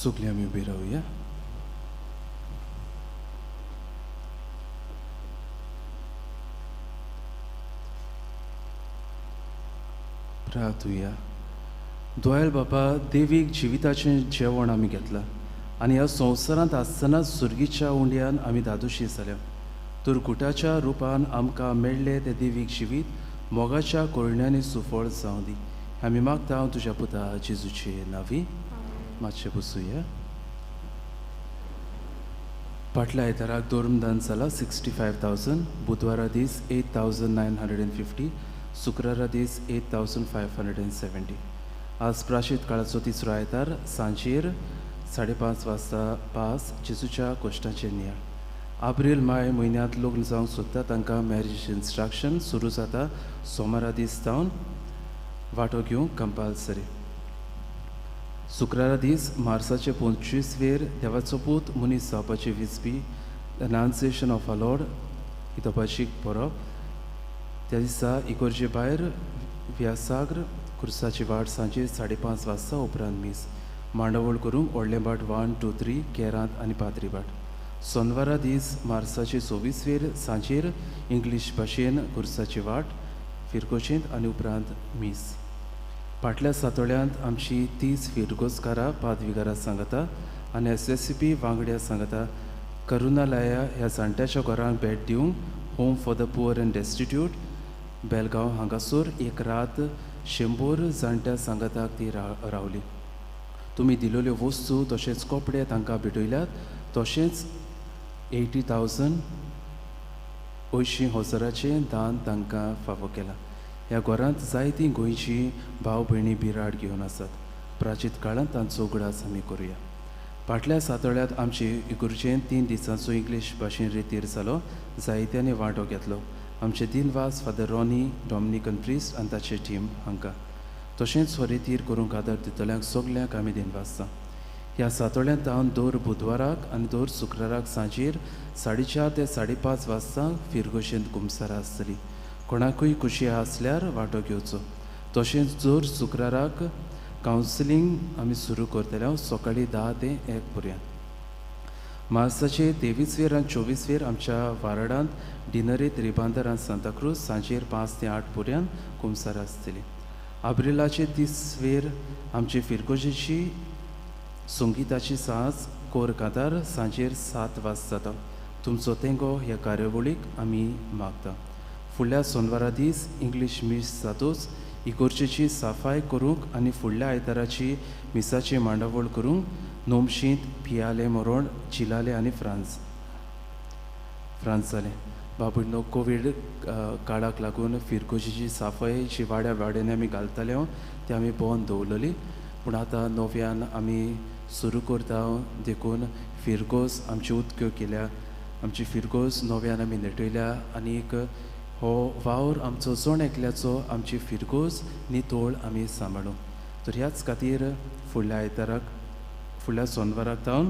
सगळीं आमी उबी रावया. प्रार्थुया. दोयल बापा, देवीक जिविताचें जेवण आमी घेतलां आनी ह्या संवसारांत आसतना सुर्गीच्या उंड्यान आमी दादोशी जाल्या. तर गुटाच्या रुपान आमकां मेळ्ळें तें देवीक जिवीत मोगाच्या कोरण्यांनी सुफळ जावं दी. आमी मागता हांव तुज्या पुता जेजूचे नांवी. मातशें बसुया. फाटल्या आयताराक धर्मदान जाला 65,000, बुधवारा दीस 8,950, शुक्रारा दीस 8,570. आज प्राशीत काळाचो तिसरो आयतार सांजेर 5:30 वाजता पास जेजूच्या कोश्टाचेर नियाळ. आब्रील माय म्हयन्यांत लग्न जावंक सोदता तांकां मॅरेज इन्स्ट्रक्शन सुरू जाता सोमारा दीस जावन वांटो घेवंक कंपल्सरी. शुक्रारा दीस मार्साचे 25 वेर देवाचो पूत मनीस जावपाची विजपी अनाउन्सिएशन ऑफ अ लॉर्ड ही तपाशीक परब. त्या दिसा इगोर्जे भायर व्यासाग्र कुर्साची वाट सांजे 5:30 वाजता उपरांत मीस. मांडावळ करूंक व्हडलें बाट 1, 2, 3 केरांत आनी पाद्री बाट. सोनवारा दीस मार्साचे 24 वेर सांजेर इंग्लीश भाशेन कुर्साची वाट फिरगोचेंत आनी उपरांत मीस. फाटल्या सातोळ्यांत आमची 30 फिरगोजकारां पादविगारां सांगता आनी SSCB वांगड्या सांगता करुणालया ह्या जाणट्याच्या घरांक भेट दिवंक home for the poor and destitute Belgaum हांगासर एक रात 100 जाणट्या सांगाताक ती रावली. तुमी दिलेल्यो वस्तू तशेंच कपडे तांकां भेटयल्यात. तशेंच 80,000 80,000 दान तांकां फावो केलां. ह्या घरांत जायतीं गोंयचीं भाव भयणी बिराड घेवन आसात. प्राचीत काळांत तांचो उगडास आमी करुया. फाटल्या सातोळ्यांत आमचे इगुर्जेन 3 दिसांचो इंग्लीश भाशेन रेतीर जालो. जायत्यांनी वांटो घेतलो. आमचे दिनवास फादर रॉनी डॉमिनिकन प्रिस्ट आनी ताचे टीम हांकां. तशेंच हो रेतीर करूंक आदार दितल्यांक सगल्यांक आमी दिनवासता. ह्या सातोळ्यांत हांव दर बुधवाराक आनी दर शुक्राराक सांजेर 4:30 ते 5:30 वाजता फिरगोशेंत कुमसारां आसतली. कोणाकूय खुशी आसल्यार वांटो घेवचो. तशेंच दर शुक्राराक कावन्सिलींग आमी सुरू करतले सकाळीं 10 ते 1 पर्यंत. मार्साचे 23 वेर आनी 24 वेर आमच्या वारडांत डिनरेत रिबांदर आनी सांताक्रूज सांजेर 5 ते 8 पर्यंत कुमसार आसतली. आब्रिलाचे 30 वेर आमची फिरगोजेची संगीताची साज कोर कातार सांजेर 7 वाजता जाता. तुमचो तेंगो ह्या कार्यावळीक आमी मागता. फुडल्या सोनवारा दीस इंग्लीश मीस जातूच इगोर्जेची साफाय करूंक आनी फुडल्या आयताराची मिसाची मांडावळ करूंक नोमशींत पियाले मोरोण चिलाले आनी फ्रांस जालें. बाबुडनो कोवीड काळाक लागून फिरगोजेची साफाय जी वाड्या वाड्यांनी आमी घालताले ती आमी बंद दवरलेली, पूण आतां नव्यान आमी सुरू करता देखून फिरगोज आमची उदक्यो केल्या, आमची फिरगोज नव्यान आमी नेटयल्या आनीक हो वावर आमचो जण एकल्याचो आमची फिरगोज नितळ आमी सांबाळू. तर ह्याच खातीर फुडल्या आयताराक फुडल्या सोनवाराक जावन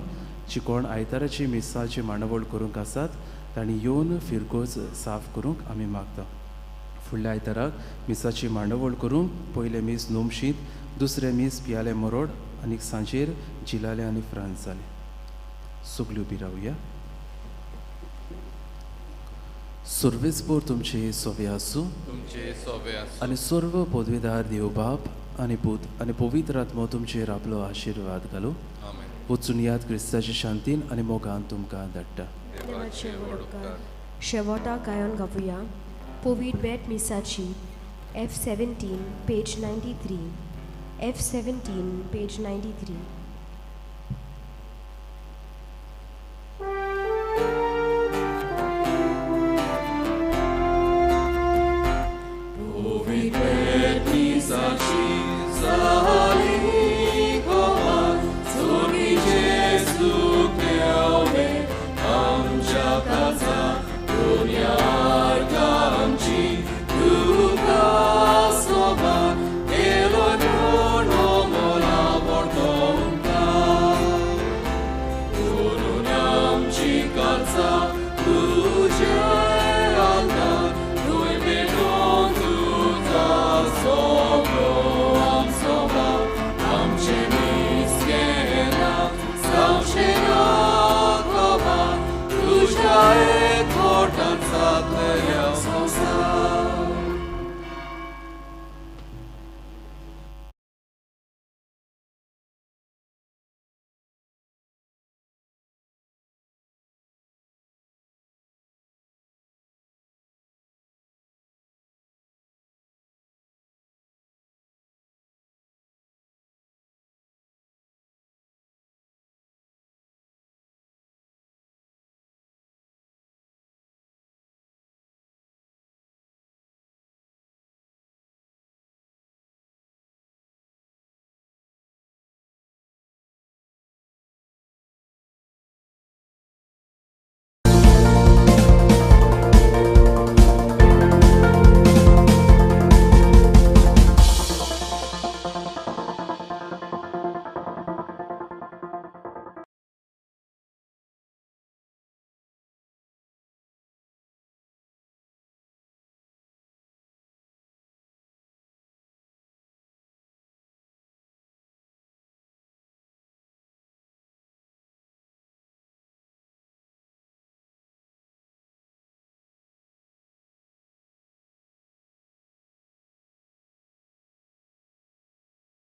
जी कोण आयताराची मिसाची मांडावळ करूंक आसात तांणी येवन फिरगोज साफ करूंक आमी मागता. फुडल्या आयताराक मिसाची मांडावळ करूंक पयलें मीस नोमशींत, दुसरें मीस पियाले मोरोड आनी सांजेर जिलाले आनी फ्रांस जाले. सगळी उबी रावया. सर्वेस्पोर तुमचे सोवे आसूं आनी सर्व पदवीदार देव बाप आनी पूत आनी पवित्र आत्मो तुमचेर आपलो आशिर्वाद घालूं. वचून याद क्रिस्ताच्या शांतीन आनी मोगान तुमकां धाडटा. शेवटाक गायन गावया कोवीड बेट मिसाची F17 page 93, F17 page 93.